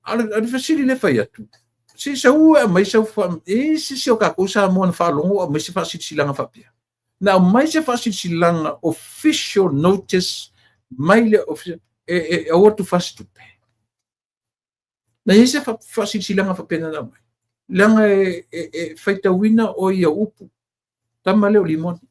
A o le fesili lea e fai atu, se i sau e aumai sau e i ai se isi o tatou Samoa na faalogo o aumai se faasilasilaga faapea? Na aumai se faasilasilaga official notice mai le e aua tufa se tupe. Na i ai se faasilasilaga faapena na aumai? Leaga e faitauina oe i au upu. Tama lea o Limoni.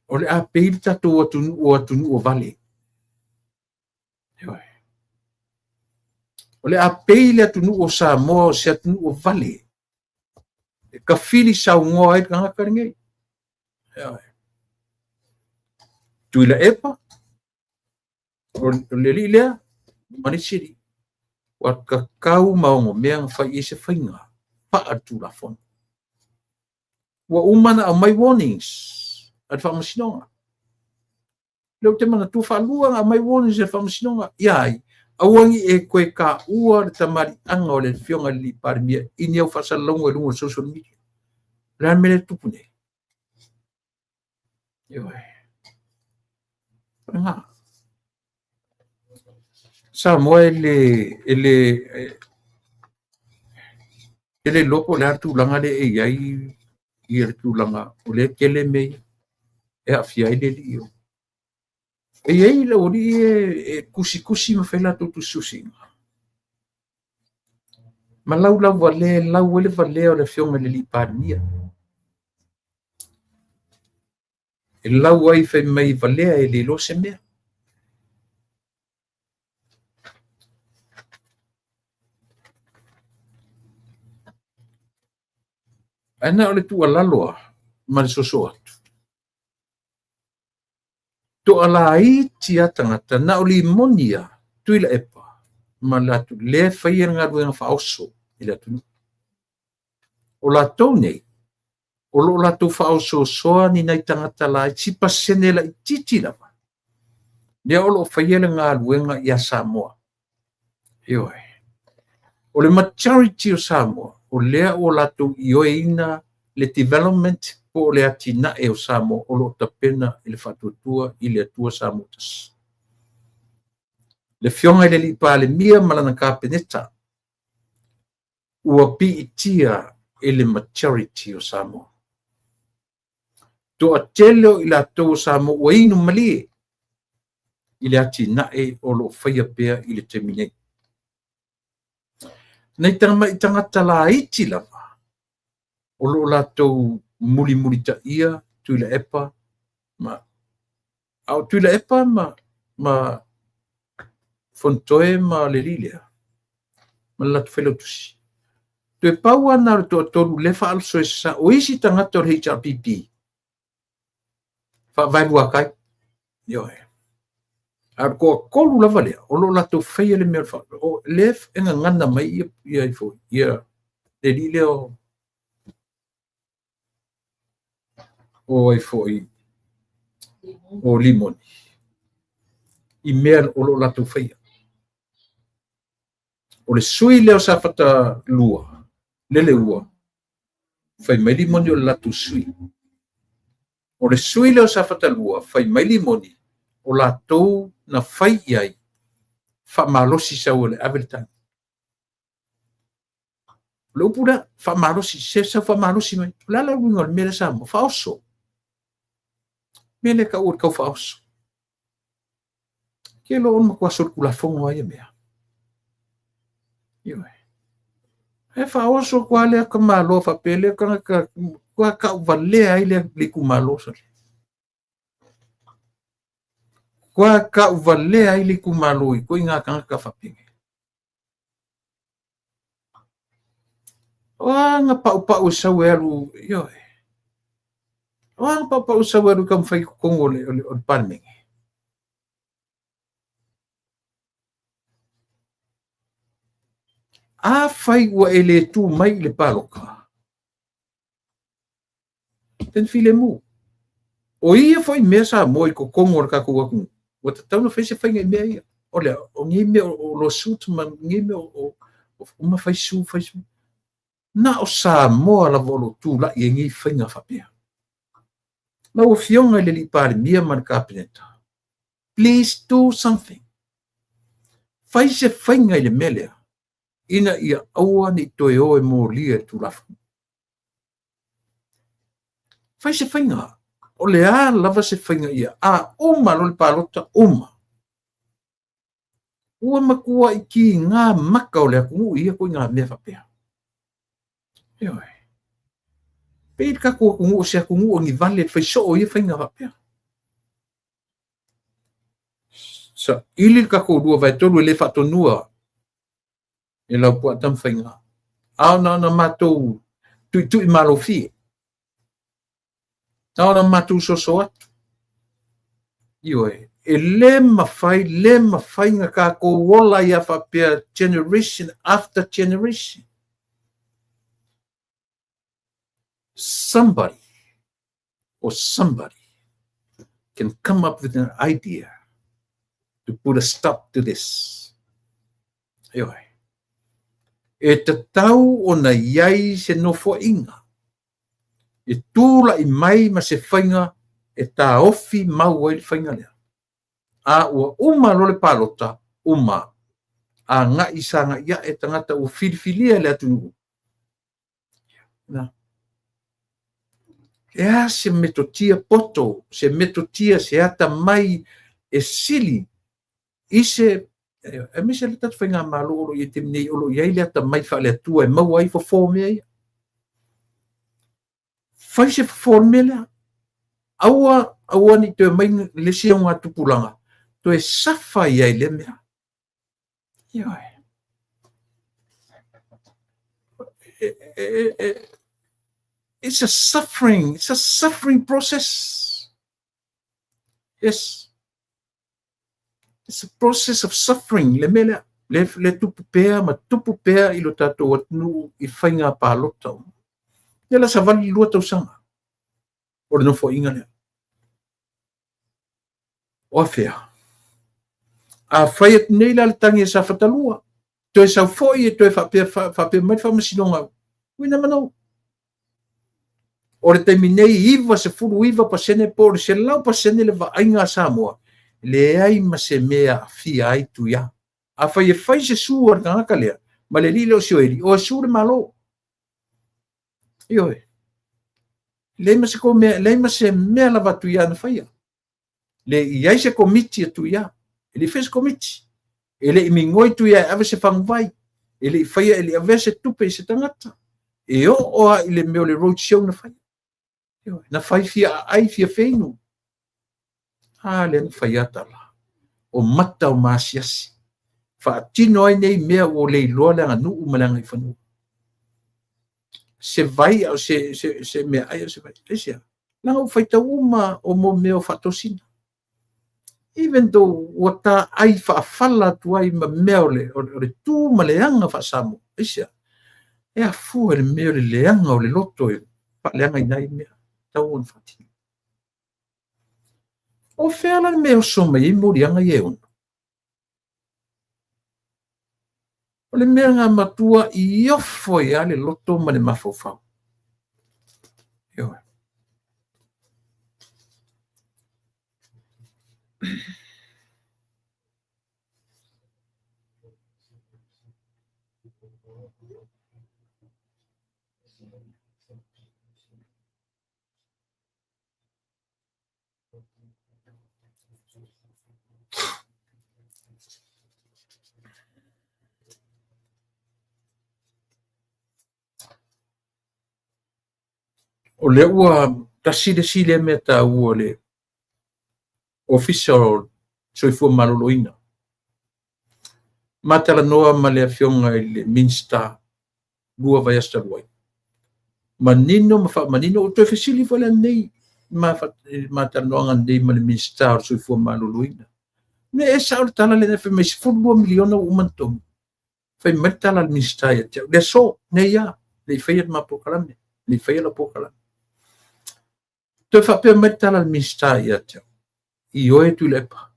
O le a pei le tatou atunuu o atunuu o vale. O le a pei le atunuu o Samoa o se atunuu o vale. E tafili saunoa ai le tagata lenei. Tuilaepa, o le alii lea, ma le isi alii. Ua tatau ma onomea na fai i ai se faiga faaletulafono. Ua uma na aumai warnings a le Faamasinoga. Lea ou te manatua faalua ona aumai warnings e le Faamasinoga ia ai, aua ne i e toe taua le tamaliiaga o le Afioga i le Palemia i ni au faasalalauga i luga o le social media. O le a le mea lea e tupu nei? Ioe. Faiga. Samoa e le e le e le iloa po o le a le tulaga lea e i ai ia le tulaga o lea e tele mea ia e aafia ai le alii o. E i ai le aualii ia e tusitusi ma fai latou tusitusiga ma laulauvalea, e lau ai le valea o le Afioga i le alii Palemia. E lau ai fai mai valea e le iloa se mea. Ae na o le tuualalo lava ma le soso atu. Toalaiti lava tagata, na o Limoni lava, Tuilaepa ma latou, lea e faia le galuega faaoso i le atunuu. O latou nei, o lo o latou faaosoosoa ni nai tagata laiti, si pasene laitiiti lava, lea o lo o faia le galuega ia Samoa. Ioe. O le majority o Samoa, o lea ua latou ioeina le development po o le atinae o Samoa o lo o tapena i le Faatuatua i le Atua Samoa Tasi. Le Afioga i le alii Palemia ma lana Kapeneta ua piitia e le majority o Samoa. Toatele o i latou o Samoa ua inu malie i le atinae o lo o faia pea i le taimi nei. Nai tamai tagata laiti lava o lo o latou mulimulitaia Tuilaepa ma a o Tuilaepa ma Fonotoe ma le alii lea ma le latou failautusi. Toe pau lava lena o le toatolu lea e faasoesa. O isi tagata o le HRPP faavaeluatai. Ioe. A o le toatolu lava lea o lo o latou faia le mea o lea e gagana mai ia ifo ia le alii lea o ai foi o Limoni i mea o lo o latou faia. O le sui lea o Safata 2, Leleua, fai mai Limoni o le latou sui. O le sui lea o Safata 2, fai mai Limoni, o latou na fai i ai, faamalosi sau e le ave le tagi. O le upu lea, faamalosi, se sau faamalosi mai. O le a le uiga o le mea lea Samoa? Faaoso. Mea lea e tau o le tau faaoso. Ke loa o matua solitulafono lava ia mea. Ioe. E faaoso atu lava lea tamaloa faapea lea tagata matua tauvalea ai le itumalo sole. Matua tauvalea ai le itumalo i ituaiga tagata faapea. O a na paupau e sau e alu, ioe. O a na paupau e sau e alu e taumafai i totonu o le Palemene. Afai ua e le tu mai i le palota, then filemu. O ia foi mea Samoa i totonu o le tatou atunuu, ua tatau ona fai se faiga i mea ia. O lea, o nei mea o lawsuit ma nei mea o uma fai sue, fai sue. Na o Samoa lava o lo o tulai ai nei faiga faapea. Lau Afioga i le alii Palemia ma le Kapeneta, please do something. Fai se faiga i le mea lea, ina ia aua ne i toe o e molia i le Tulafono. Fai se faiga. O le a lava se faiga ia. A uma loa le palota, uma. Ua matuai kiga maka o le atunuu i ia ituaiga mea faapea. Ioe. Pei le tatou atunuu o se atunuu o ni vale e fai soo ia faiga faapea. Saili le tatou 2/3 e le faatonua e Laupua Tamafaiga. A ona ona matou tuitui malofie. Na ona matou soso atu. Ioe, e le mafai, le mafai na tatou ola ia faapea generation after generation. Somebody or somebody can come up with an idea to put a stop to this. Ioe. E tatau ona i ai se nofoaiga e tulai mai ma se faiga e taofi mau ai le faiga lea. A ua uma loa le palota, uma, agai sagai ae tagata ua filifilia e le atunuu. Na. E a se metotia poto, se metotia, se atamai e sili i se aemaise le tatou faigamalo o lo o i ai i le taimi nei, o lo o i ai le atamai faale-Atua e maua ai fofo o mea ia. Fai se fofo o le mea lea. Aua, aua ne i toe omai le isi augatupulaga toe safa ai i lea mea. Ioe. It's a suffering, it's a suffering process. Yes. It's a process of suffering, le mea lea. Le, le tupu pea ma tupu pea i lo tatou atunuu i faiga palota. Ia la savali 2 tausaga o le nofoaiga lea. O afea? A fai atu nei la le tagi a Safata 2, toe sau foi e toe faapea, faapea mai le faamasinoga, we never know. O le taimi nei 99% po o le 100% le vaaiga a Samoa, leai ma se mea e aafia ai Tuia. Afai e fai se sue a le tagata lea, ma le alii lea o Sioeli, o e sue le Malo. Ioe. Leai ma se mea, leai ma se mea lava a Tuia na faia. Le i ai se komiti a Tuia. E le i faia se komiti. E le i migoi Tuia e ave se faguvai. E le i faia, e le i avea se tupe i se tagata. E oo lava i le mea o le road show na faia. Ioe. Na fai fia aai, fia feinu. A lea na fai a tala. O mata o maasiasi. Faatino ai nei mea ua le iloa le aganuu ma le agaifanua. Se vai a o se, se, se meaai a o se vai. Aisea? Leaga ua faitau uma o mo mea o faatosina. Even though ua taai faafala atu ai ma mea o le, o le, o le tu ma le aga faa-Samoa. Aisea? E afua i le mea o le leaga o le loto e faaleagaina ai mea. Tau ona faatino. O fea la le mea e oso mai ai moliaga ia e ono? O le mea na matua i ofo ai lava le loto ma le mafaufau. Ioe. O lea ua tasi le isi lea mea taua o le Ofisa o Soifua Maloloina. Ma talanoa ma le Afioga i le Minisita 2 vaiaso talu ai. Manino ma faamanino, ua toe fesili foi la nei ma talanoaga nei ma le Minisita o le Soifua Maloloina. Me e sao le tala lea fai mai 12 miliona ua uma ona totogi. Fai mai le tala a le Minisita ia te au. Le aso, nei lava, le i faia le ma polokalame, le i faia lau polokalame. Toe faapea mai le tala a le Minisita ia te au, ioe Tuilaepa,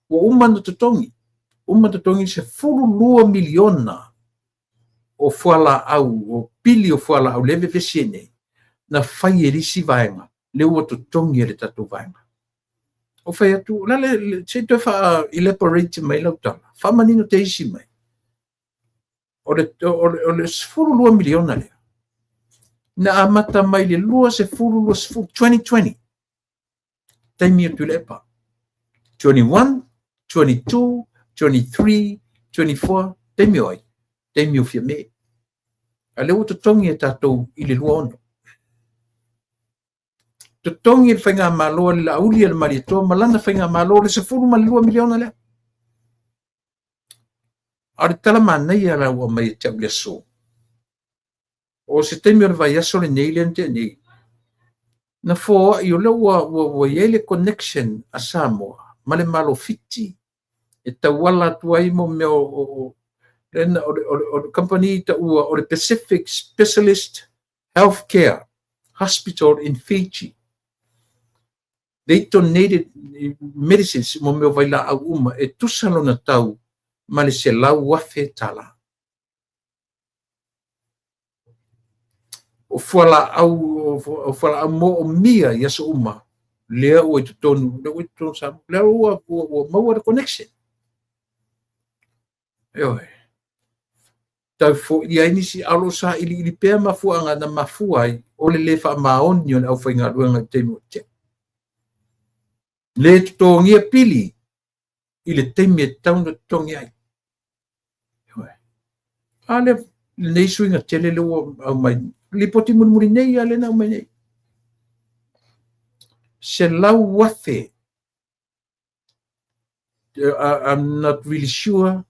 ua uma ona totogi, uma ona totogi 12 miliona o fualaau, o pili o fualaau lea e vevesi ai nei, na fai e le isi vaega, lea ua totogi e le tatou vaega. Ou fai atu, o le a le, se i toe faa elaborate mai lau tala, faamanino teisi mai. O le, o le, o le 12 miliona lea, na amata mai le 20, 20, 2020, taimi o Tuilaepa. 21, 22, 23, 24, taimi o ai? Taimi o Fiame. A lea ua totogi e tatou i le 26. Totogi e le faigamalo a le Laauli a le Malietoa ma lana faigamalo le 12 miliona lea. A o le tala manaia la ua aumai ia te au i le aso, o se taimi o le vaiaso lenei lea na tea nei, na foai o lea ua, ua, ua i ai le connection a Samoa ma le Malo Fiti e tauala atu ai mo mea o, o, o, o, o, o, o le company taua o le Pacific Specialist Healthcare Hospital in Fiji. They donated medicines, mo mea o vailaau uma, e tusa lona tau ma le $100,000. O fualaau moomia i aso uma, lea ua i totonu, lea ua i totonu Samoa, lea ua maua le connection. Ioe. Tau foia ai nisi, a o lo o sailiili pea mafuaaga na mafua ai o le le faamaoni o le aufaigaluega i le taimi o tea. Le totogia pili i le taimi e tatau ona totogi ai. A lea lenei suiga tele lea ua aumai, lipoti mulimuli nei lava lea na aumai nei. 100,000. I'm not really sure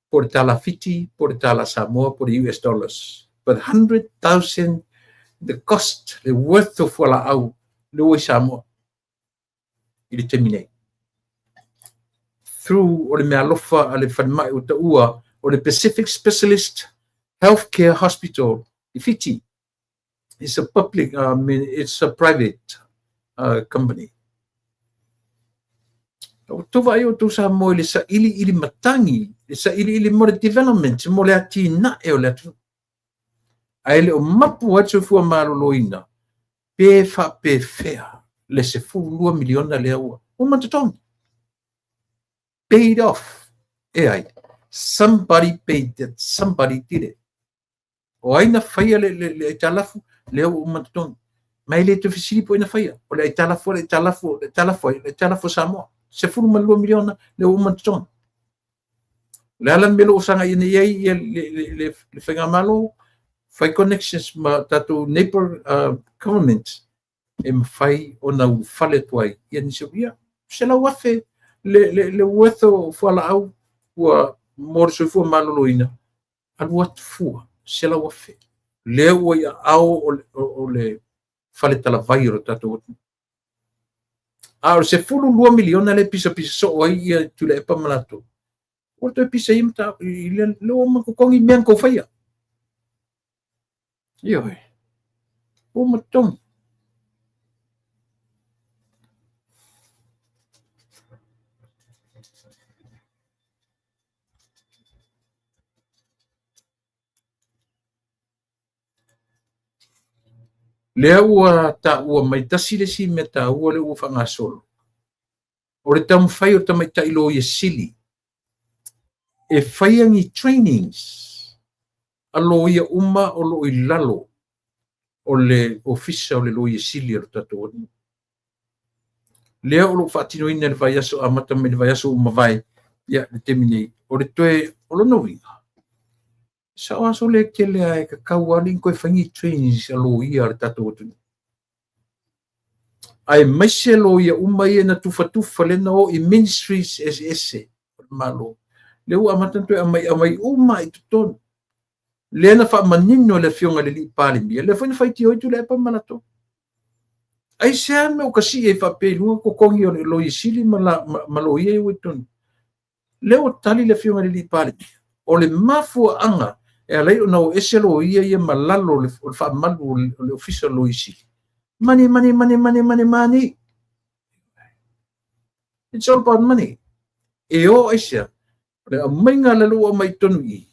po le tala Fiti, po le tala Samoa, po le US dollars. But 100,000 the cost, the worth of fualaau lea ua i Samoa i le taimi nei. Through o le meaalofa a le falemai ua taua o le Pacific Specialist Healthcare Hospital i Fiti. It's a public, I mean, it's a private company. Ua outou vaai outou Samoa i le sailiili matagi, le sailiili mo le development, mo le atinae o le atunuu. Ae le o mapu ai le soifua maloloina, pe faapefea le $12 miliona lea ua uma totogi. Paid off. E ai, somebody paid it, somebody did it. O ai na faia le aitalafu, lea ua uma totogi. Ma e le toe fesili po o ai na faia. O le aitalafu, le aitalafu, le aitalafu ai, le aitalafu a Samoa. $12 miliona, lea ua uma totogi. O le a la le mea lea ua sagai nei ai ia le faigamalo, fai connections ma tatou neighbor government e mafai ona ulufale atu ai ia nisi o ia 100,000 le worth o fualaau ua mo le soifua maloloina, alu atu fua 100,000. Lea ua i aao o le fale talavai o le tatou atunuu. A o le $12 miliona le pisapisa soo ai ia Tuilaepa ma latou, ua toe pisa ia i le ua uma totogi mea na tou faia. Ioe. Ua uma totogi. Lea ua taua mai tasi le isi mea taua lea ua faagasolo. O le taumafai o le tamaitai loia sili e faia ni trainings a loia uma o loo i lalo o le ofisa o le loia sili o le tatou atunuu. Lea o loo faatinoina i le vaiaso, amata mai le vaiaso ua mavae, ia le taimi nei, o le toe o lona uiga. Sao aso le tele a e tatau lava ona toe fai ni trainings a loia a le tatou atunuu. Aemaise loia uma ia na tufatufa lea na o i ministries eseese o le Malo. Lea ua amata ona toe aumai uma i totonu. Lea na faamanino le afioga i le alii Palemia, lea foi na faitio ai Tuilaepa ma latou. Aisea mea ua tasii ai faapea i luga totogi o le loia sili ma loia ia ua i totonu. Lea ua tali le afioga i le alii Palemia, o le mafuaaga e ala ai ona o ese loia ia ma lalo o le faamalu o le ofisa o le loia sili. Money, money, money, money, money, money. It's all about money. E o aisea, o le aumaiga la ua aumai i totonu i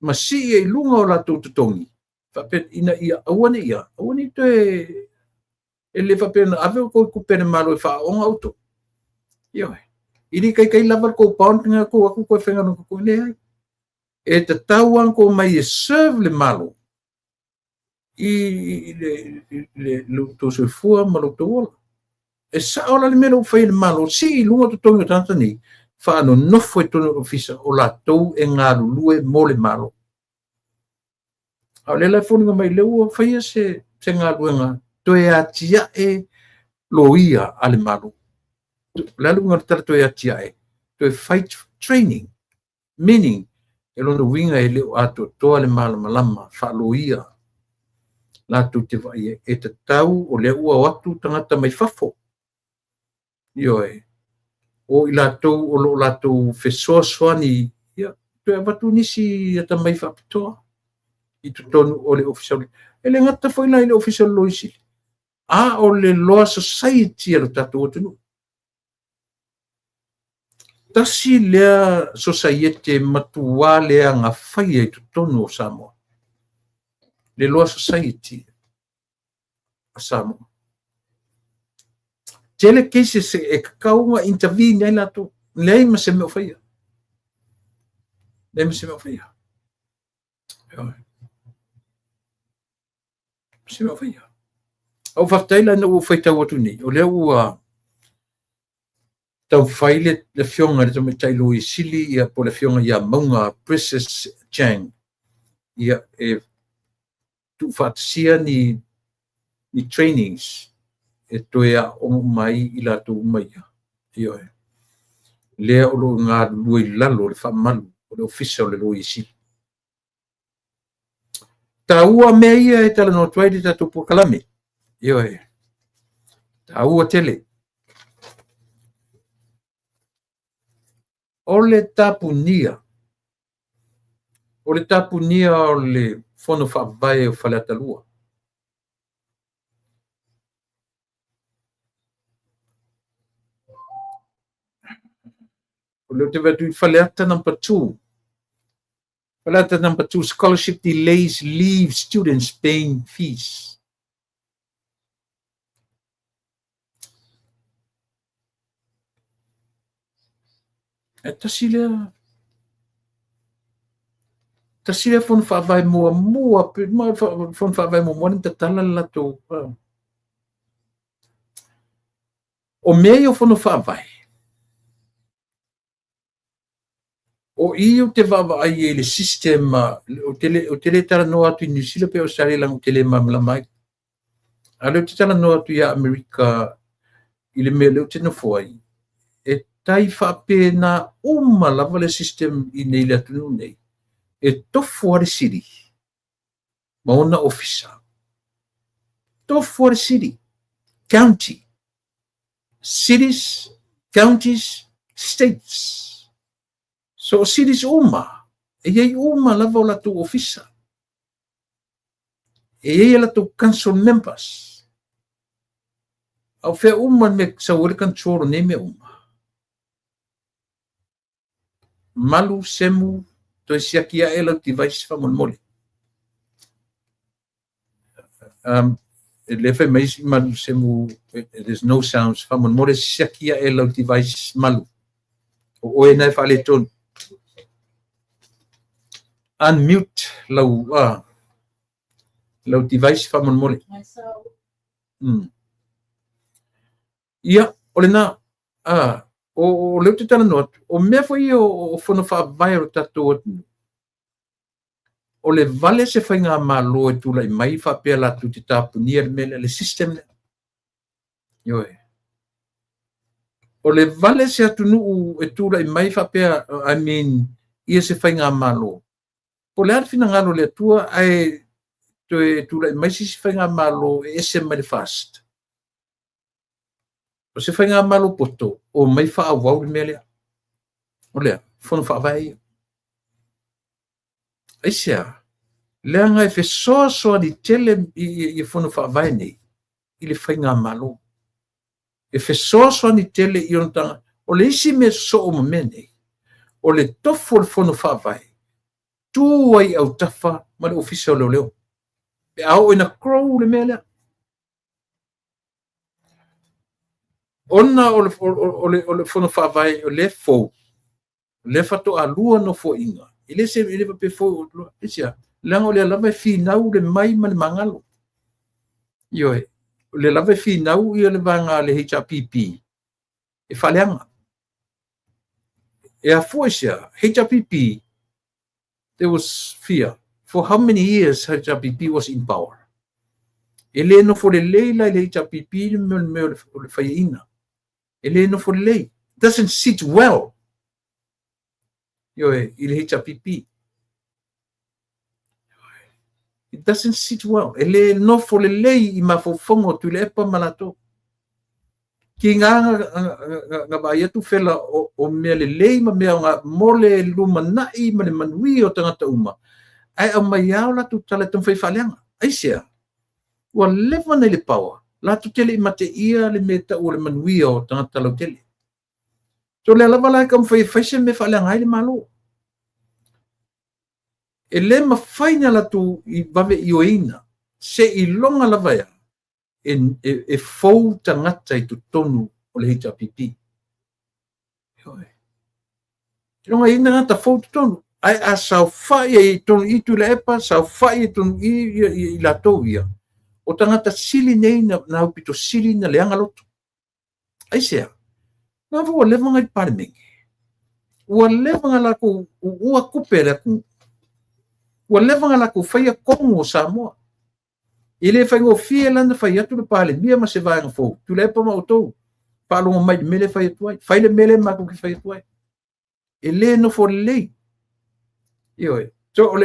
ma sii ai i luga o latou totogi, faapea ina ia aua ne i toe e le faapea na ave o tou tupe a le Malo e faaooga outou. Ioe. I le taitai lava le tou bond na tou atu toe faigaluega totogi, leai. E tatau lava ona outou omai e serve le Malo i le tou soifua ma lo outou ola. E sao la le mea lea ua fai e le Malo, sii i luga totogi o tagata nei, faanonofo i totonu o le ofisa o latou e galulue mo le Malo. A o lea la e foliga mai lea ua faia se galuega toe atiae loia a le Malo. O le a le uiga o le tala toe atiae? Toe fai training, meaning e lona uiga e le o atoatoa le malamalama faaloia latou te vaai ai. E tatau o lea ua o atu tagata mai fafo. Ioe. O i latou o lo o latou fesoasoani, ia, toe avatu nisi atamai faapitoa i totonu o le ofisa. E le gata foi la i le ofisa o le loia sili, A o le Law Society a lo tatou atunuu. Tasi lea sosaiete matuā leaga faia i totonu o Samoa. Le Law Society a Samoa. Tele cases e tatau ona intervene ai latou. Leai ma se mea o faia. Leai ma se mea o faia. Se mea o faia. Ou faafetai la ina ua ou faitau atu nei, o lea ua taumafai le afioga i le Tamaitai Loia Sili, ia, po o le afioga ia Mauga Precious Chang, ia, e tuufaatasia ni trainings e toe aooga uma ai i latou uma ia. Ioe. Lea o lo o galulue i lalo o le faamalu o le Ofisa o le Loia Sili. Taua mea ia e talanoa atu ai le tatou polokalame. Ioe. Taua tele. O le tapunia. O le tapunia o le Fono Faavae o Faleata 2. O lea ou te vaai atu i Faleata number 2. Faleata number 2, scholarship delays leave students paying fees. E tasi lea fono faavae muamua, fono faavae muamua na tatala le latou. O mea ia o fono faavae, o i ou te vaavaai ai i le system, ou te le talanoa atu i Niu Sila pe Australia leaga ou te le malamalama ai. A o lea ou te talanoa atu ia Amerika i le mea lea ou te nofo ai, e tai faapena uma lava le system i nei le atunuu nei. E tofu lava le sili ma ona ofisa. Tofu lava le sili. County. Cities, counties, states. So cities uma, e iai uma lava o latou ofisa. E iai a latou council members. A o fea uma le mea sau ai le control o nei mea uma. Malu, semu, toe siaki ae lau device faamolemole. E le fai mai malu semu, there's no sounds. Faamolemole siaki ae lau device malu. O oe na e faaletonu. Unmute lau device faamolemole. Ia, o lena, o lea ou te talanoa atu, o mea foi ia o fono faavae o le tatou atunuu, o le vale se faigamalo e tulai mai faapea latou te tapunia le mea lea, le system lea. Ioe. O le vale se atunuu e tulai mai faapea, I mean, ia se faigamalo. Po o le a le finagalo o le Atua ae toe tulai mai se isi faigamalo e ese mai le FAST. O se faigamalo poto o mai faaauau le mea lea. O lea, fono faavae ia. Aisea, leaga e fesoasoani tele i fono faavae nei i le faigamalo. E fesoasoani tele i ona tagata. O le isi mea sosoo ma mea nei, o le tofu o le fono faavae, tu ai autafa ma le ofisa o leoleo. Pe a oo ina grow le mea lea. Ona o le fono faavae o lea fou, o lea faatoa lua nofoaiga, e le se e le faapea fou, aisea, leaga o lea lava e finau le mai ma le magalo. Ioe, o lea lava e finau ia le vaega a le HRPP e faaleaga. E afua i sea, HRPP, there was fear. For how many years HRPP was in power? E le nofo lelei la i le HRPP le mea o le faiaina. E le nofo lelei. Doesn't sit well. Ioe, i le HRPP. It doesn't sit well. E le nofo lelei i mafaufauga o Tuilaepa ma latou. Ki ngā nga vaai atu fela o mea lelei ma mea o mo le lumanai ma le manuia o tagata uma. Ae aumai lava o latou tala e taumafai faaleaga. Aisea, ua leva ona i le power. Latou te le i mateia le mea e tau o le manuia o tagata lautele. So o lea lava la e taumafai e fai se mea e faaleaga ai le Malo. E le mafai ona latou vave ioeina seiloga lava e a? E fou tagata i totonu o le HRPP. Seiloga e i ai tagata fou i totonu. Ae a saofai ai i totonu i i Tuilaepa, saofai ai i totonu i i i latou ia, o tagata sili nei na aupito sili ona leaga loto. Aisea? Na ua leva ona i le Palemene. Ua leva ona latou uua tupe a le atunuu. Ua leva ona latou faia tonu o Samoa. E le faigofie la ona fai atu le Palemia ma se vaega fou, Tuilaepa ma outou, faalogo mai i le mea lea e fai atu ai. Fai le mea lea matou te fai atu ai. E le nofo lelei. Ioe. So, o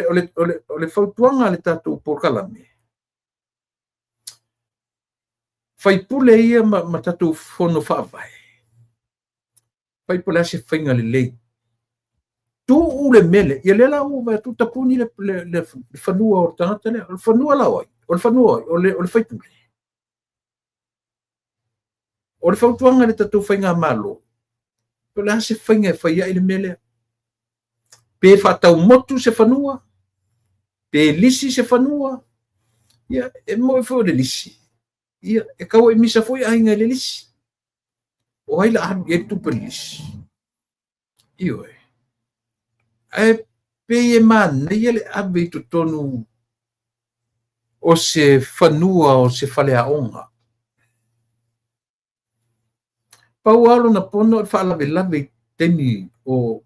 le fautuaga a le tatou polokalame, faipule ia ma tatou fono faavae, fai po o le a se faiga lelei. Tuu le mea lea, ia lea la ua vaai atu tapuni le fanua o le tagata lea. O le fanua la o ai? O le fanua o ai? O le faipule. O le fautuaga i le tatou faigamalo, po o le a se faiga e fai ai le mea lea. Pe faatau motu se fanua, pe lisi se fanua, ia, e moni foi o le lisi, ia, e tau aimisa foi aiga i le lisi. O ai la a alu i ai le tupe o le lisi? Ioe. Ae pei e manaia le ave i totonu o se fanua o se faleaoga. Pau lava lona pono o le faalavelave i taimi o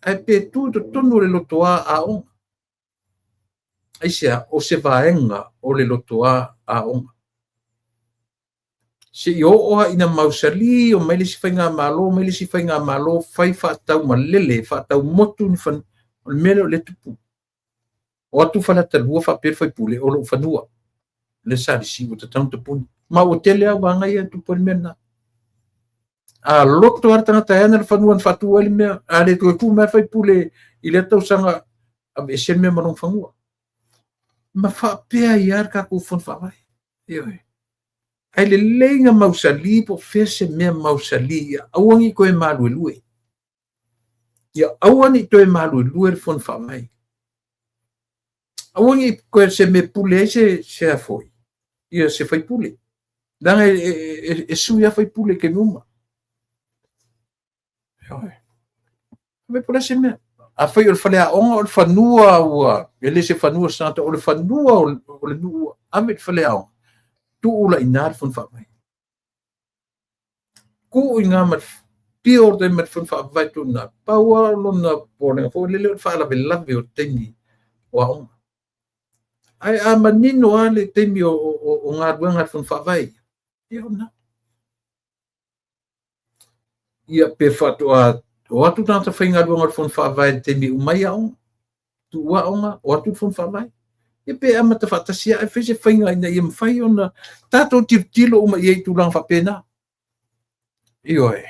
ae pe tu i totonu o le lotoa aoga. Aisea? O se vaega o le lotoa aoga. Seia oo lava ina mausali, omai le isi faigamalo, omai le isi faigamalo, fai faatau malele, faatau motu ni fanua. O le mea lea o lea e tupu. O atu Faleata 2 faapea le faipule, o lou fanua lea sa lisi ua tatau ona tapuni. Ma ua tele lava vaega ia e tupu ai le mea lena. A loto lava le tagata e ana le fanua na faatu ai le mea, a le toe tu mai le faipule i lea tausaga, aveese le mea ma lona fanua. Ma faapea ai lava le tatou Fono Faavae. Ioe. Ae lelei na mausali po o fea se mea mausali ia aua ne i toe maluelue. Ia aua ne i toe maluelue le Fono Faavae. Aua ne i toe se mea e pule ai se a foi, ia se faipule. Leaga e sui lava faipule i taimi uma. Ioe. Ave po o le a se mea. Afai o le faleaoga o le fanua ua, e le se fanua o se tagata, o le fanua o le nuu ua ave i le faleaoga, tuu la i ina le Fono Faavae. Tuu i ina ma le pio ma le Fono Faavae tuu i ina. Pau lava lona popolega foi lele o le faalavelave o taimi o aoga. Ae a manino lava le taimi o galuega a le Fono Faavae, ia o lena. Ia pe faatoa o atu tagata faigaluega o le Fono Faavae i le taimi e uma ai aoga, tuu aoga, o atu le Fono Faavae. Ia pe amata faatasi lava ae fai se faiga ina ia mafai ona tatou tilotilo uma i ai i tulaga faapena. Ioe.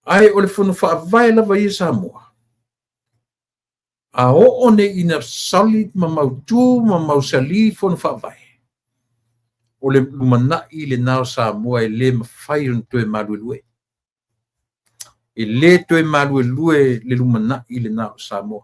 Ae o le Fono Faavae lava ia Samoa, a oo nei ina solid ma mautu ma mausali Fono Faavae, o le lumanai lena o Samoa e le mafai ona toe maluelue. E le toe maluelue le lumanai lena o Samoa.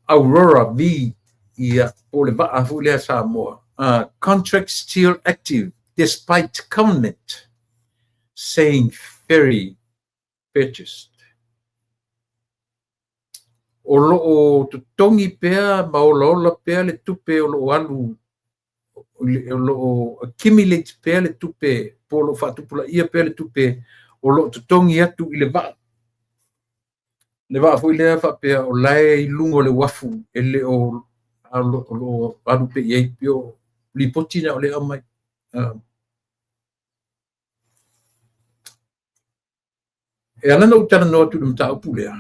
Aurora V, ia, po o le vaa foi lea Samoa. Contract still active despite government saying ferry purchased. O lo o totogi pea ma olaola pea le tupe o lo o alu, o lo o accumulate pea le tupe, po o lo o faatupulaia pea le tupe o lo o totogi atu i le vaa. Le vaa foi lea faapea o la e i luga o le uafu e le o, o lo o alu pea i ai, o lipoti na o lea e aumai. E ala ona ou talanoa atu i le mataupu lea,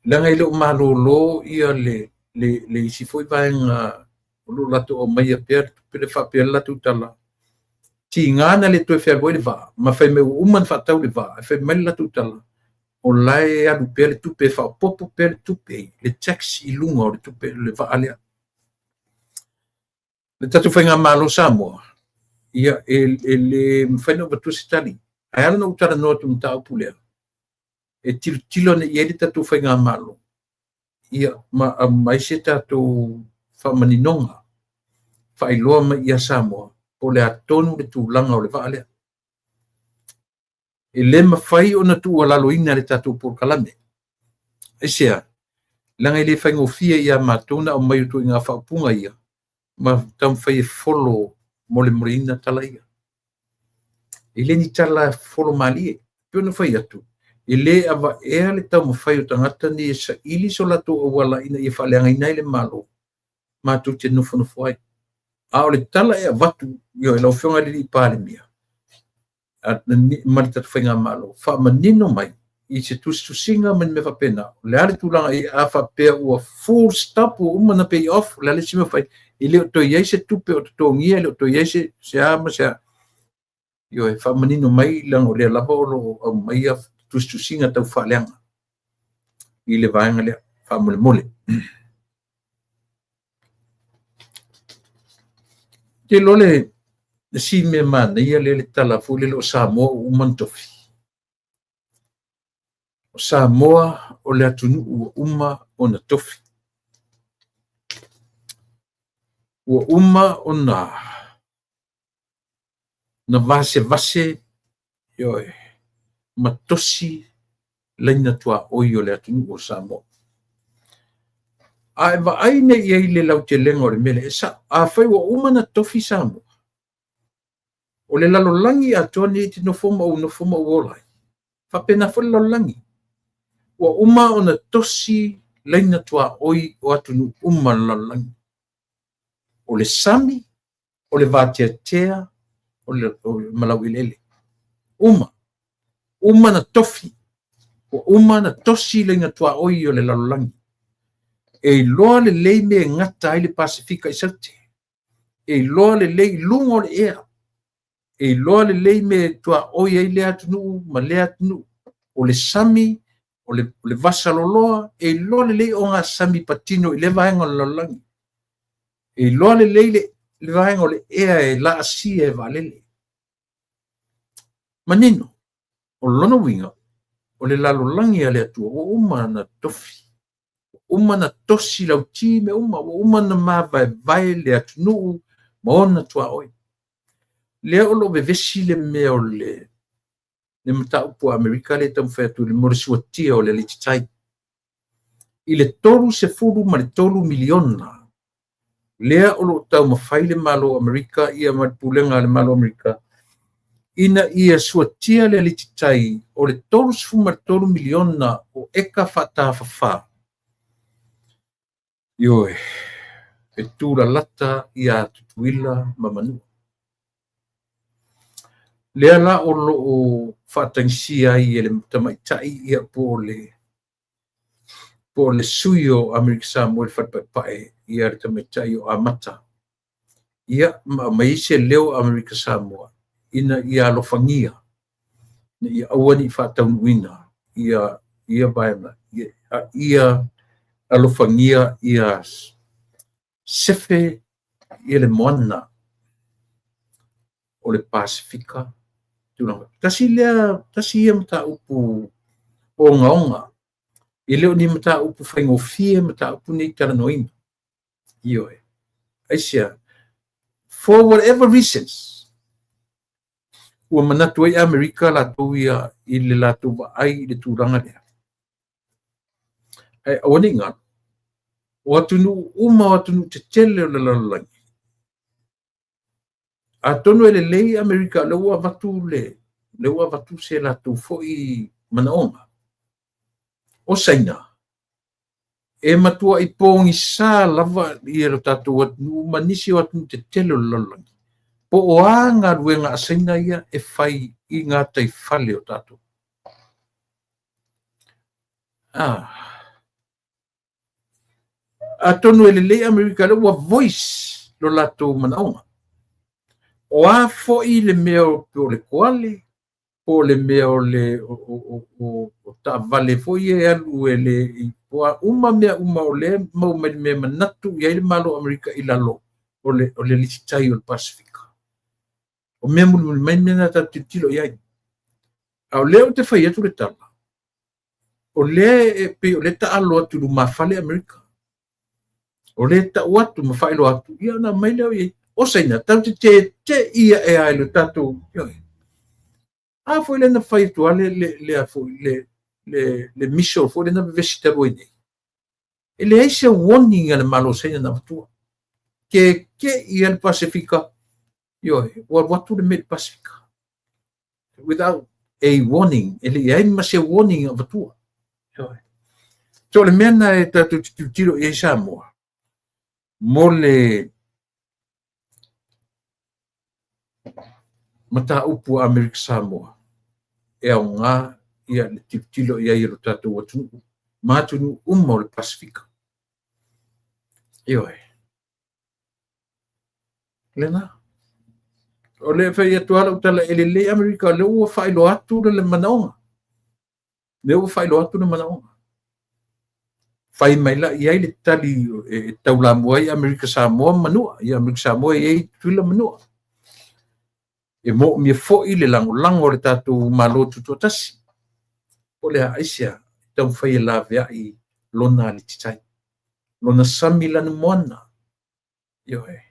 leaga e le o malolo ia le isi foi vaega O lo o latou aumaia pea le tupe lea faapea le latou tala, tiga na le toe fealuai le vaa, ma fai mai ua uma ona faatau le vaa, ae fai mai le latou tala, o la e alu pea le tupe, e faaopoopo pea le tupe, le tax i luga o le tupe, le vaa lea. Le tatou faigamalo Samoa, ia e le mafai ona ou avatua se tali. Ae ala ona ou talanoa atu i le mataupu lea, e tilotilo ane i ai le tatou faigamalo, ia ma aumai se tatou faamaninoga, faailoa mai ia Samoa po o le a tonu le tulaga o le vaa lea. E le mafai ona tuualaloina le tatou polokalame. Aisea? Leaga e le faigofie ia matou ona aumai o ituaiga faaupuga ia ma taumafai e folo molemoleina tala ia. E le ni tala folo malie. Pei ona fai atu, e le avaea le taumafai o tagata nei e saili so latou auala ina ia faaleagaina ai le Malo, matou te nofonofo ai. A o le tala e avatu i lau Afioga i le Palemia ma le tatou faigamalo, faamanino mai i se tusitusiga ma ni mea faapena, o le a le tulaga i a faapea ua full stop, ua uma ona pay off, o le a le isi mea fai, e le o toe i ai se tupe o totogia, e le o toe i ai se a ma se a. Ioe, faamanino mai, leaga o lea lava o lo o aumaia tusitusiga tau faaleaga i le vaega lea, faamolemole. Ou te iloa le isi mea manaia lea le tala foi lele o Samoa ua uma ona tofi. O Samoa o le atunuu ua uma ona tofi. Ua uma ona vasevase, ioe, ma tosi laina tuaoi o le atunuu o Samoa. A e vaai nei i ai i le lautelega o le mea lea, e sao, afai ua uma ona tofi Samoa, o le lalolagi atoa lenei e te nofo ma ou nofo ma ou ola ai, faapena foi le lalolagi. Ua uma ona tosi laina tuaoi o atunuu uma o le lalolagi. O le sami, o le vateatea, o le malaueleele. Uma. Uma na tofi. Ua uma na tosi laina tuaoi o le lalolagi. E iloa lelei mea e gata ai le Pasefika i Saute. E iloa lelei i luga o le ea. E iloa lelei mea e tuaoi ai lea atunuu ma lea atunuu. O le sami, o le vasaloloa, e iloa lelei ogasami patino i lea vaega o le lalolagi. E iloa lelei le vaega o le ea e laasia e vaalele. Manino, o lona uiga, o le lalolagi a le Atua ua uma ona tofi, ua uma ona tosi lauti mea uma, ua uma ona mavaevae le atunuu ma ona tuaoi. Lea o lo o vevesi le mea o le mataupu a Amerika lea e taumafai atu i le mea o le suatia o le alititai. I le $33 miliona lea o lo o taumafai le Malo o Amerika ia ma le pulega a le Malo o Amerika ina ia suatia le alititai o le $33 miliona o eka faatafafa. Ioe, e tulalata ia Tutuila ma Manua. Lea la o lo o faatagisia ai e le tamaitai ia po o le sui o Amerika Samoa i le Fale Paepae ia le tamaitai o Amata. Ia ma aumai se leo o Amerika Samoa ina ia alofagia, ina ia aua ne i faataunuuina ia vaega, ia alofagia ia sefe ia le moana o le Pasefika. Tasi lea, tasi ia mataupu ogaoga, e le o ni mataupu faigofie mataupu nei talanoaina. Ioe. Aisea? For whatever reasons, ua manatu ai Amerika latou ia i le latou vaai i le tulaga lea. Ae aua ne i galo, o atunuu uma, o atunuu tetele o le lalolagi, atonu e lelei Amerika, lea ua avatu le, lea ua avatu se latou foi manaoga. O Saina, e matuai pogisa lava ia lo tatou atunuu ma nisi o atunuu tetele o le lalolagi. Po o a galuega a Saina ia e fai i gataifale o tatou. Atonu e lelei Amerika lea ua voice lo latou manaoga. O a foi le mea o le koale, po o le mea o le o taavale foi e alu e le po a uma mea uma o lea e maua mai le mea e manatu i ai le Malo o Amerika i lalo o le alititai o le Pasefika. O mea mulimuli mai mea na tatou tilotilo i ai. A o lea ou te fai atu le tala, o lea e pei o lea e taalo atu i lumafale Amerika. O lea e tau atu ma faailoa atu, ia ona aumai lea o i ai. O Saina, tatou te tete'i ae lava i le tatou, ioe. A foi lea na fai atu lava le missile foi lea na vevesi talu ai nei. E leai se warning a le Malo o Saina na avatua. Tete'i lava le Pasefika, ioe, ua alu atu le mea i le Pasefika. Without a warning. E leai ma se warning na avatua. Ioe. So o le mea lena e tatou te tilotilo i ai Samoa, mo le mataupu a Amerika Samoa, e aoga ia le tilotilo i ai o le tatou atunuu ma atunuu uma o le Pasefika. Ioe. Lena. O le fai atu lava lau tala e lelei Amerika o lea ua faailoa atu le manaoga. Lea ua faailoa atu le manaoga. Fai mai la i ai le tali e taulamua ai Amerika Samoa ma Manua. Ia Amerika Samoa e i ai Tutuila ma Manua. E moomia foi le lagolago a le tatou Malo Tutoatasi. Po o le a, aisea, taumafai e laveai lona alititai, lona sami lanumoana. Ioe.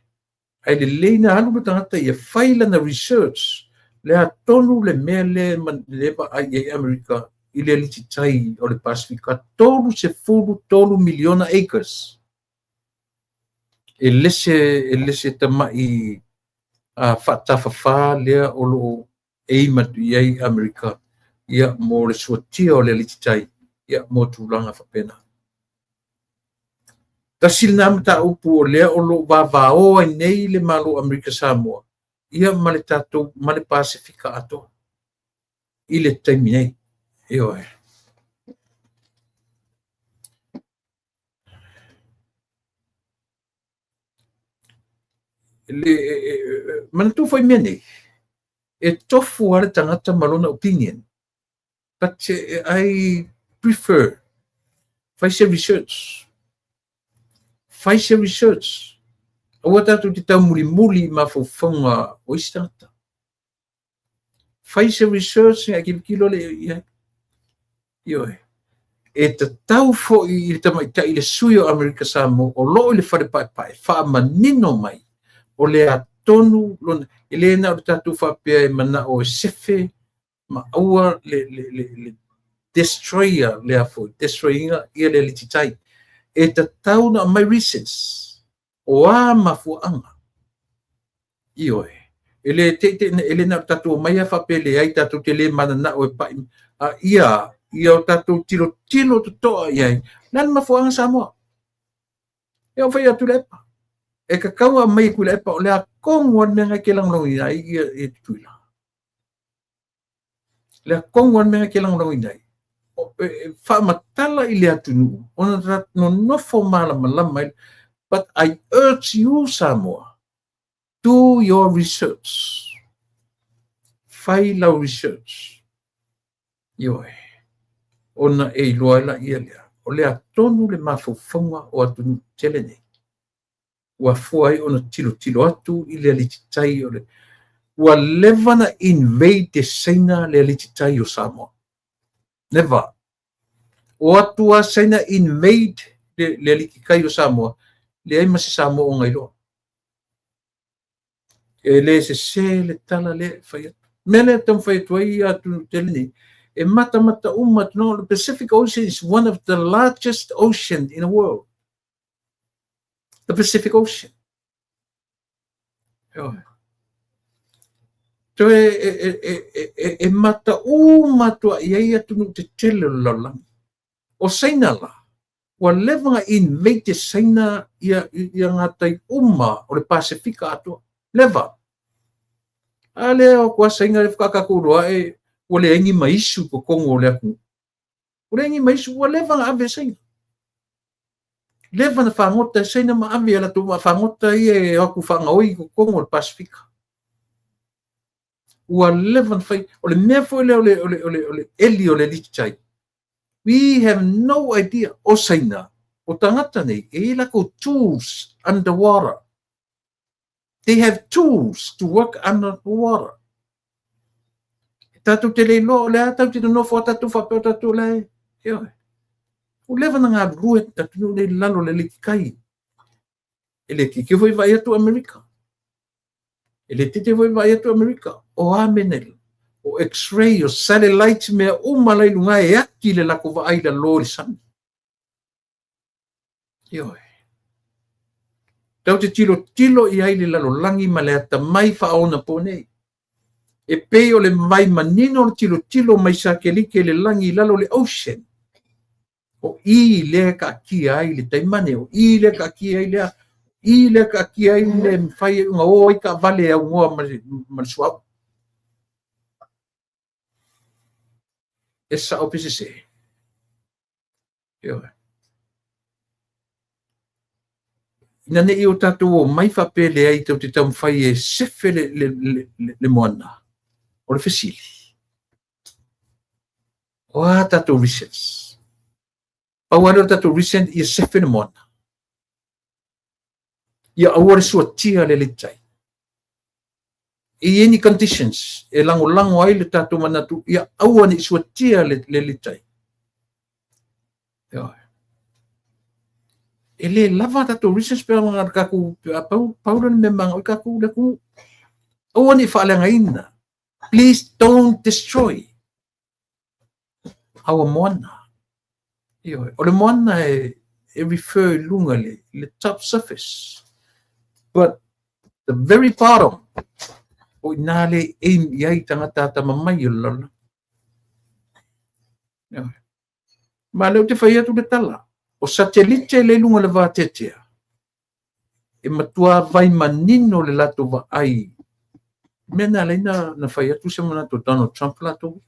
Ae lelei na alu le tagata ia fai lana research, le a tonu le mea lea le vaai i ai Amerika i le alititai o le Pasefika, 33 miliona acres. E lese tamai faatafafa lea o loo aim atu i ai Amerika ia mo le suatia o le alititai ia mo tulaga faapena. Tasi lena mataupu o lea o loo vavao ai nei le Malo o Amerika Samoa ia ma le tatou ma le Pasefika atoa i le taimi nei. Ioe. Le manatua foi mea nei, e tofu lava le tagata ma lona opinion. But I prefer fai se research. Fai se research. Aua tatou te taumulimuli i mafaufauga o isi tagata. Fai se research ngai kilokilo le i ai. Ioe. E tatau foi i le tamaitai le sui o Amerika Samoa o loo i le fale paepae faamanino mai o le a tonu lona, e le na o le tatou faapea e manao e sefe ma aua le destroyer le a foi, destroyinga ia le alititai. E tatau na aumai reasons o a mafuaaga. Ioe. E le te te e le na o tatou mai a faapea leai tatou te le mananao e pai a ia ia o tatou tilotilo totoa i ai. Le a le mafuaaga Samoa. E o fai atu le epa. E tatau a mai e le epa o le a tonu a le mea ngai te lagolagoina ai ia ia Tutuila. Le a tonu a le mea ngai te lagolagoina ai. E faamatala i le atunuu ona nonofo malamalama ai. But I urge you, Samoa, do your research. Fai lau research. Ioe. Ona e iloa ai la ia lea. O le a tonu le mafaufauga o atunuu tele nei. Ua fua ai ona tilotilo atu i le alititai o le... Ua leva na invade e Saina le alititai o Samoa. Never. O atu a Saina invade le alititai o Samoa, leai ma se Samoa o gailoa. E le sese le tala lea e fai atu. Mea lea e taumafai atu ai atunuu tele nei, e matamata uma atu. No, the Pacific Ocean is one of the largest ocean in the world. The Pacific Ocean. Ioe. Toe e mata uma atu i ai atunuu tetele o le lalolagi. O Saina la, ua leva na invade e Saina ia ngā tai uma o le Pasefika atoa. Leva. A lea o atu a Saina le whakatatou roa e ua leai ni maisu i totonu o le atunuu. Ua leai ni maisu, ua leva na ave e Saina. Leva na fagota e Saina ma ave i a latou vaafagota ia e o atu faagaoi i totonu o le Pasefika. Ua leva na fai. O le mea foi lea o le, o le, o le, o le eli o le alititai. We have no idea. O Saina, o tagata nei, e i ai latou tools underwater. They have tools to work underwater. E tatou te le iloa o le a tatou te nonofo a tatou faapea o tatou la e. Ioe. Ua leva na galulue atunuu nei i lalo o le alititai. E le itiiti foi vaai atu Amerika. E le itiiti foi vaai atu Amerika. O a mea nei? O X-ray, o satellite, mea uma la i luga e ati le latou vaai i lalo i le sami. Ioe. Tatou te tilotilo i ai le lalolagi ma le atamai faaonaponei. E pei o le vai manino o le tilotilo mai satelite i le lagi i lalo o le ocean. O i lea e taatia ai le taimane, o i lea e taatia ai le a, i lea e taatia ai le mafai ai ona o ai taavale e aunoa ma le suauu. E sao pe sese? Ioe. Ina ne i o tatou omai faapea e leai tatou te taumafai e sefe le moana, o le fesili, o a tatou reasons? Pau lava lea o le tatou reason ia sefe le moana. Ia aua le suatia le alititai. E i ai ni conditions e lagolago ai le tatou manatu ia aua ne i suatia le alititai. Ioe. E le lava a tatou reasons pe a tatou pau pau le mea manao ai tatou le atunuu. Aua ne i faaleagaina. Please don't destroy our moana. Ioe. O le moana e refer i luga le top surface. But the very bottom, o ina le aim i ai tagata atamamai o le lalolagi. Ioe. Ma lea ou te fai atu le tala, o satelite le i luga o le vateatea, e matua vai manino le latou vaai. Mea na ala ai na fai atu se manatu o Donald Trump latou.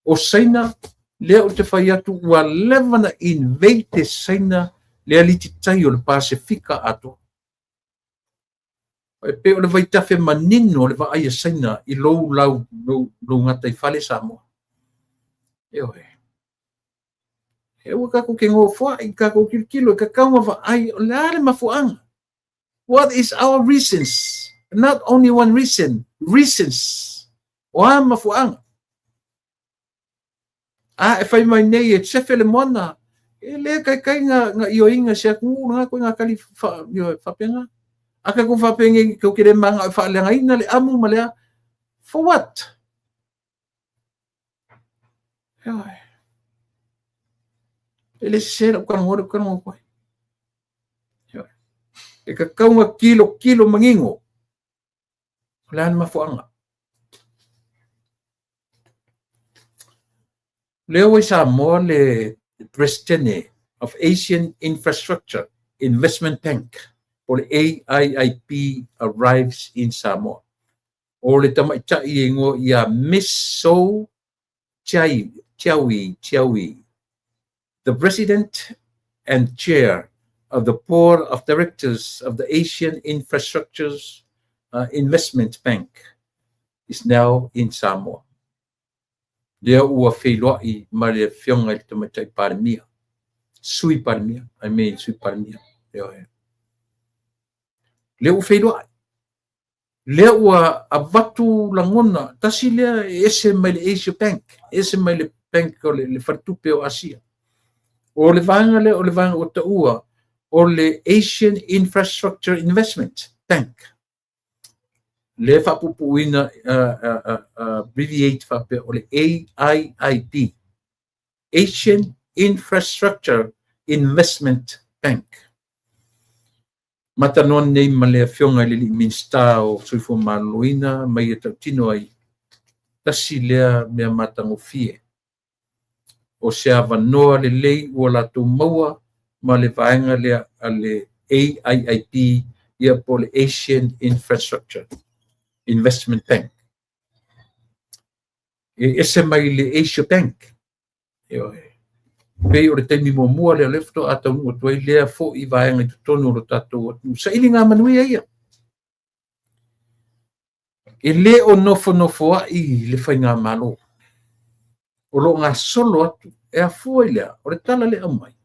O Saina, lea ou te fai atu, ua leva na invade e Saina le alititai o le Pasefika atoa. E pei o le vaitafe manino o le vaai a Saina i lou lau, lou gataifale Samoa. Ioe. E aua tatou te nofoai, tatou tilotilo, e tatau ona vaai, o le a le mafuaaga? What is our reasons? Not only one reason, reasons. O a mafuaaga? A e fai mai nei e sefe le moana, e le taitai na ioeina se atunuu lena koe ngā tali faapena. A tatou faapea nei tou te le manao e faaleagaina le amu ma le a, for what? Ioe. E le sese lau talanoa lea ou te talanoa atu ai. Ioe. E tatau ona tilotilo manino o le a le mafuaaga. Lea ua i Samoa le Presidente of Asian Infrastructure Investment Bank, po o le AIIB, arrives in Samoa. O le tamaitai e igoa ia Miss Soh Chiahui, the President and Chair of the Board of Directors of the Asian Infrastructure Investment Bank, is now in Samoa. Lea ua feiloai ma le afioga i le Tamaitai Palemia, Sui Palemia, I mean Sui Palemia. Ioe. Lea ua feiloai. Lea ua avatu lagona, tasi lea e ese mai le Asia Bank, ese mai le bank o le faletupe o Asia. O le vaega lea, o le vaega ua taua, o le Asian Infrastructure Investment Bank. Lea faapuupuuina, abbreviate faapea o le AIIB, Asian Infrastructure Investment Bank. Matanoa nei ma le afioga i le alii Minisita o Soifua Maloloina ma ia tautino ai, tasi lea mea matagofie. O se avanoa lelei ua latou maua ma le vaega lea a le AIIB, ia po o le Asian Infrastructure Investment Bank. E ese mai le Asia Bank. Ioe. Pei o le taimi muamua lea o lea faatoa taunuu atu ai lea foi vaega i totonu o lo tatou atunuu. Sailiga manuia ia. E lē o nofonofoa'i le faigamalo, o lo o gasolo atu e afua i le a? O le tala lea e aumai,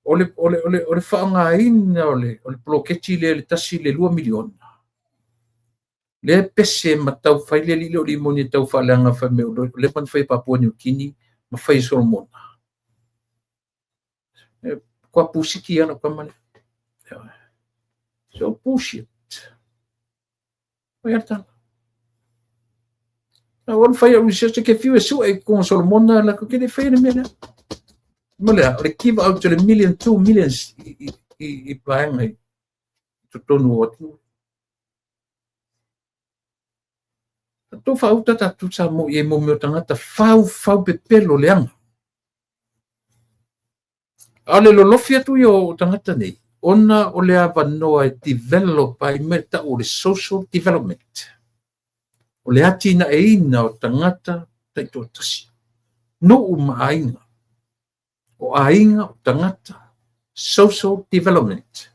o le faaaogaina o le poloketi lea i le $1 i le $2 miliona, lea e pese ma tau fai le alii lea o Rimoni e tau faaleaga fai mai ua leva ona fai e Papua Niu Kini ma fai e Solomona. E matua pusiki lava lau tama lea. So bullshit. Fai lava le tala. A ua fai au research, e te fiu e sue i totonu o Solomona, latou te le faia le mea lea. Ma lea, o le give out o le million, 2 millions i vaega i totonu o atunuu. Tatou faauta tatou Samoa i ai mo mea o tagata fau fau pepelo leaga. A o le lolofi atu ia o tagata nei, ona o le avanoa e develop ai mea tau o le social development. O le atinaeina o tagata taitoatasi. Nuu ma aiga. O aiga, o tagata, social development.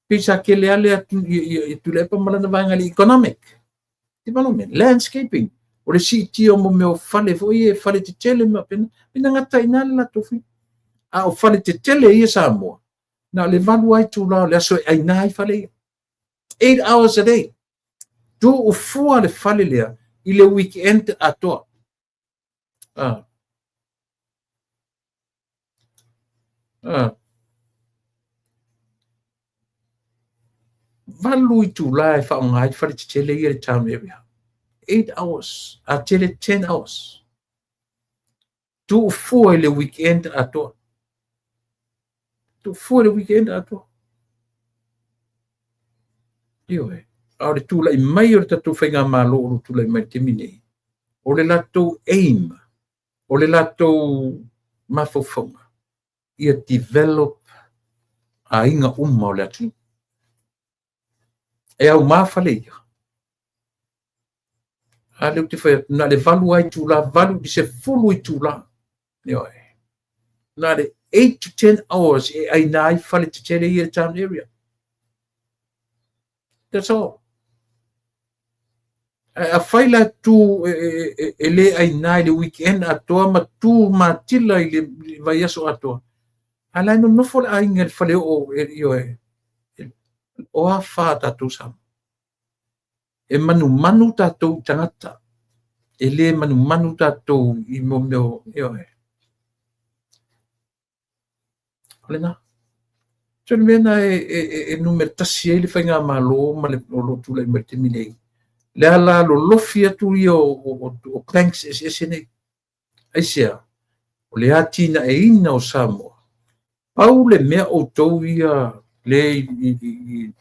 Pei sa tele ale atu i Tuilaepa ma lana vaega i le economic development, landscaping. O le siitia o mo mea o fale foi e fale tetele ma pena, pena gata i ina le latou fai. A o fale tetele ia Samoa, na o le 8 ai itula o le aso e aina ai fale ia. 8 hours a day. Tuu fua le fale lea i le weekend atoa. Ah. Ah. 8 itula e faaaoga ai fale tetele ia i le town area. 8 hours. A tele 10 hours. Tuu fua i le weekend atoa. Tuu fua i le weekend atoa. Ioe. A o le tulai mai o le tatou faigamalo o lo o tulai mai i le taimi nei, o le latou aim, o le latou mafaufauga, ia develop aiga uma o le atunuu. E aumā fale ia. A lea ou te fai atu, na o le 8 lava itula, 8 i le 10 itula. Ioe. Na o le 8 to 10 hours e aina ai fale tetele ia i le town area. That's all. Ae afai la tu e le aina i le weekend atoa ma tu matila i le vaiaso atoa, a la e nonofo le aiga i le fale oo, ioe, o a fa tatou Samoa. E manumanu tatou i tagata. E le manumanu tatou i mo mea o, ioe. O lena. So le mea lena e numera tasi ai le faigamalo ma le o lo o tulai mai i le taimi nei. Le ala lolofi atu ia o banks eseese nei. Aisea? O le atinaeina o Samoa. Pau le mea outou ia le i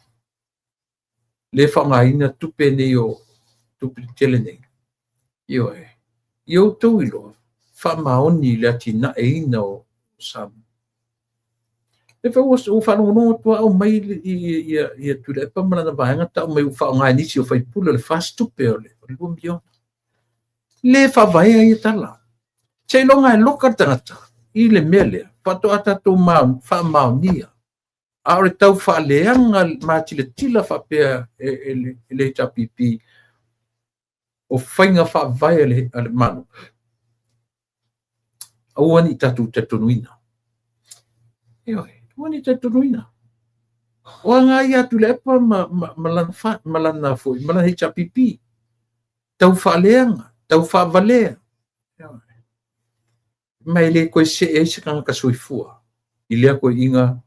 le faaaogaina tupe nei o tupe tetele nei. Ioe. Ia outou iloa, faamaoni i le atinaeina o Samoa. E foi ua faalogologo atu au mai ia Tuilaepa ma lana vaega tau mai ua faaaoga e nisi o faipule o le FAST tupe o le $2 miliona. Le faavaea ia tala. Seiloga e loka le tagata i le mea lea, faatoa tatou faamaonia. A o le tau faaleaga matilatila faapea e le HRPP o faiga faavae a le Malo, aua ne i tatou talitonuina. Ioe, aua ne i talitonuina. O aga ia a Tuilaepa ma lana foi, ma lana HRPP. Tau faaleaga, tau faavalea. Ma e le toe see ai se tagata soifua i lea toeaiga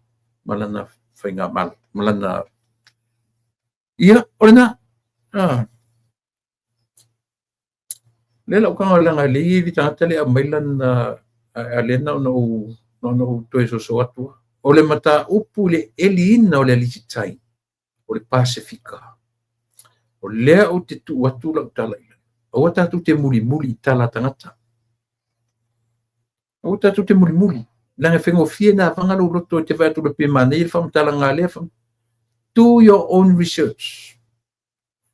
ma lana faigamalo, ma lana. Ia, o lena. Ah. Lea lau taga leaga le i le tagata le aumai lana a lea na ona ou toe soso atu. O le mataupu i le eliina o le alititai o le Pasefika. O lea ou te tuu atu lau tala i lalo. Aua tatou te mulimuli i tala a tagata. Aua tatou te mulimuli. Leaga e faigofie na avaga lou loto e te vaai atu le pe manaia le faamatalaga a lea. Do your own research.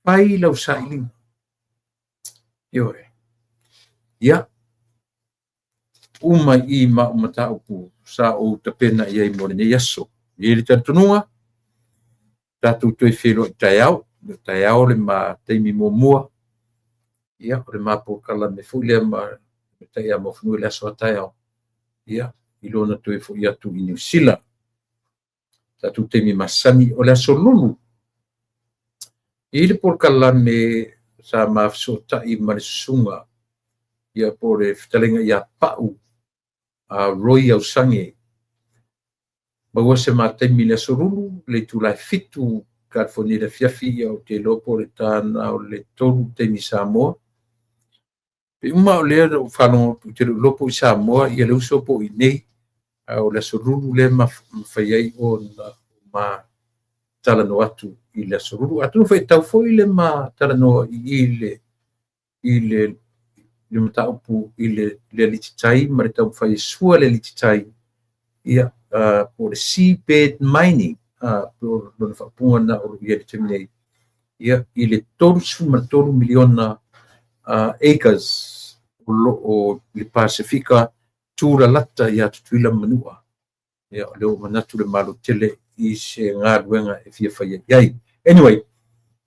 Fai lau sailiga. Ioe. Ia. uma i i ma au mataupu sa ou tapena i ai mo lenei aso. E i ai le talitonuga, tatou toe feiloai taeao, o taeao le ma taimi muamua, ia, o le ma polokalame foi lea ma le ia Muafanua i le aso a taeao, ia, i lona toe foi atu i Niu Sila. Tatou taimi masani o le aso Lulu. E i ai le polokalame sa ma fesootai ma le susuga ia po o le fetalaiga ia Pau Roy Ausage. Maua se ma taimi i le aso Lulu i le itula e 7 California i le afiafi, ia ou te iloa po o le ta lena o le 3 taimi Samoa. Pei uma lava o lea na ou faalogo atu, ou te le o iloa po o i Samoa le uso po o i inei, a o le aso Lulu lea e mafai ai ona ma talanoa atu i le aso Lulu. Atonu foi e tatau foi le ma talanoa i i le mataupu i le alititai ma le taumafai e sua le alititai, ia, po o le seabed mining, po o lona faaupuga lena o lo o i ai i le taimi nei, ia, i le 33 miliona acres o lo o i le Pasefika tulalata ia Tutuila ma Manua. Ia, o lea ua manatu le Malo tele i se galuega e fia faia i ai. Anyway,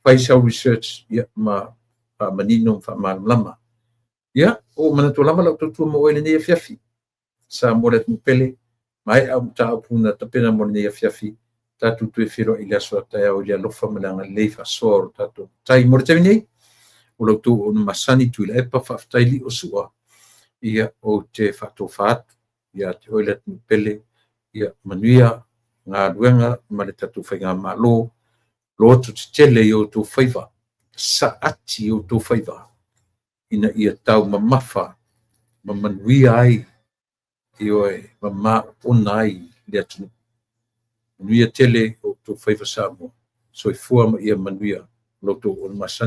fai sau research ia, ma faamanino ma faamalamalama. Ia, ua ou manatu ua lava lau tautua mo oe i lenei afiafi. Samoa le atunuu pele, maea au mataupu na tapena mo lenei afiafi, tatou toe feiloai i le aso a taeao i le alofa ma le agalelei faasoa o lo tatou Matai. Mo le taimi nei, o la outou auauna masani Tuilaepa, faafetai Lio Sua, ia, ou te faatofa atu ia te oe le atunuu pele, ia manuia galuega ma le tatou faigamalo, lototetele i outou faiva, saati i outou faiva, ina ia taumamafa ma manuia ai, ioe, ma maoona ai le atunuu. Manuia tele o outou faiva Samoa. Soifua ma ia manuia lo outou auauna masani.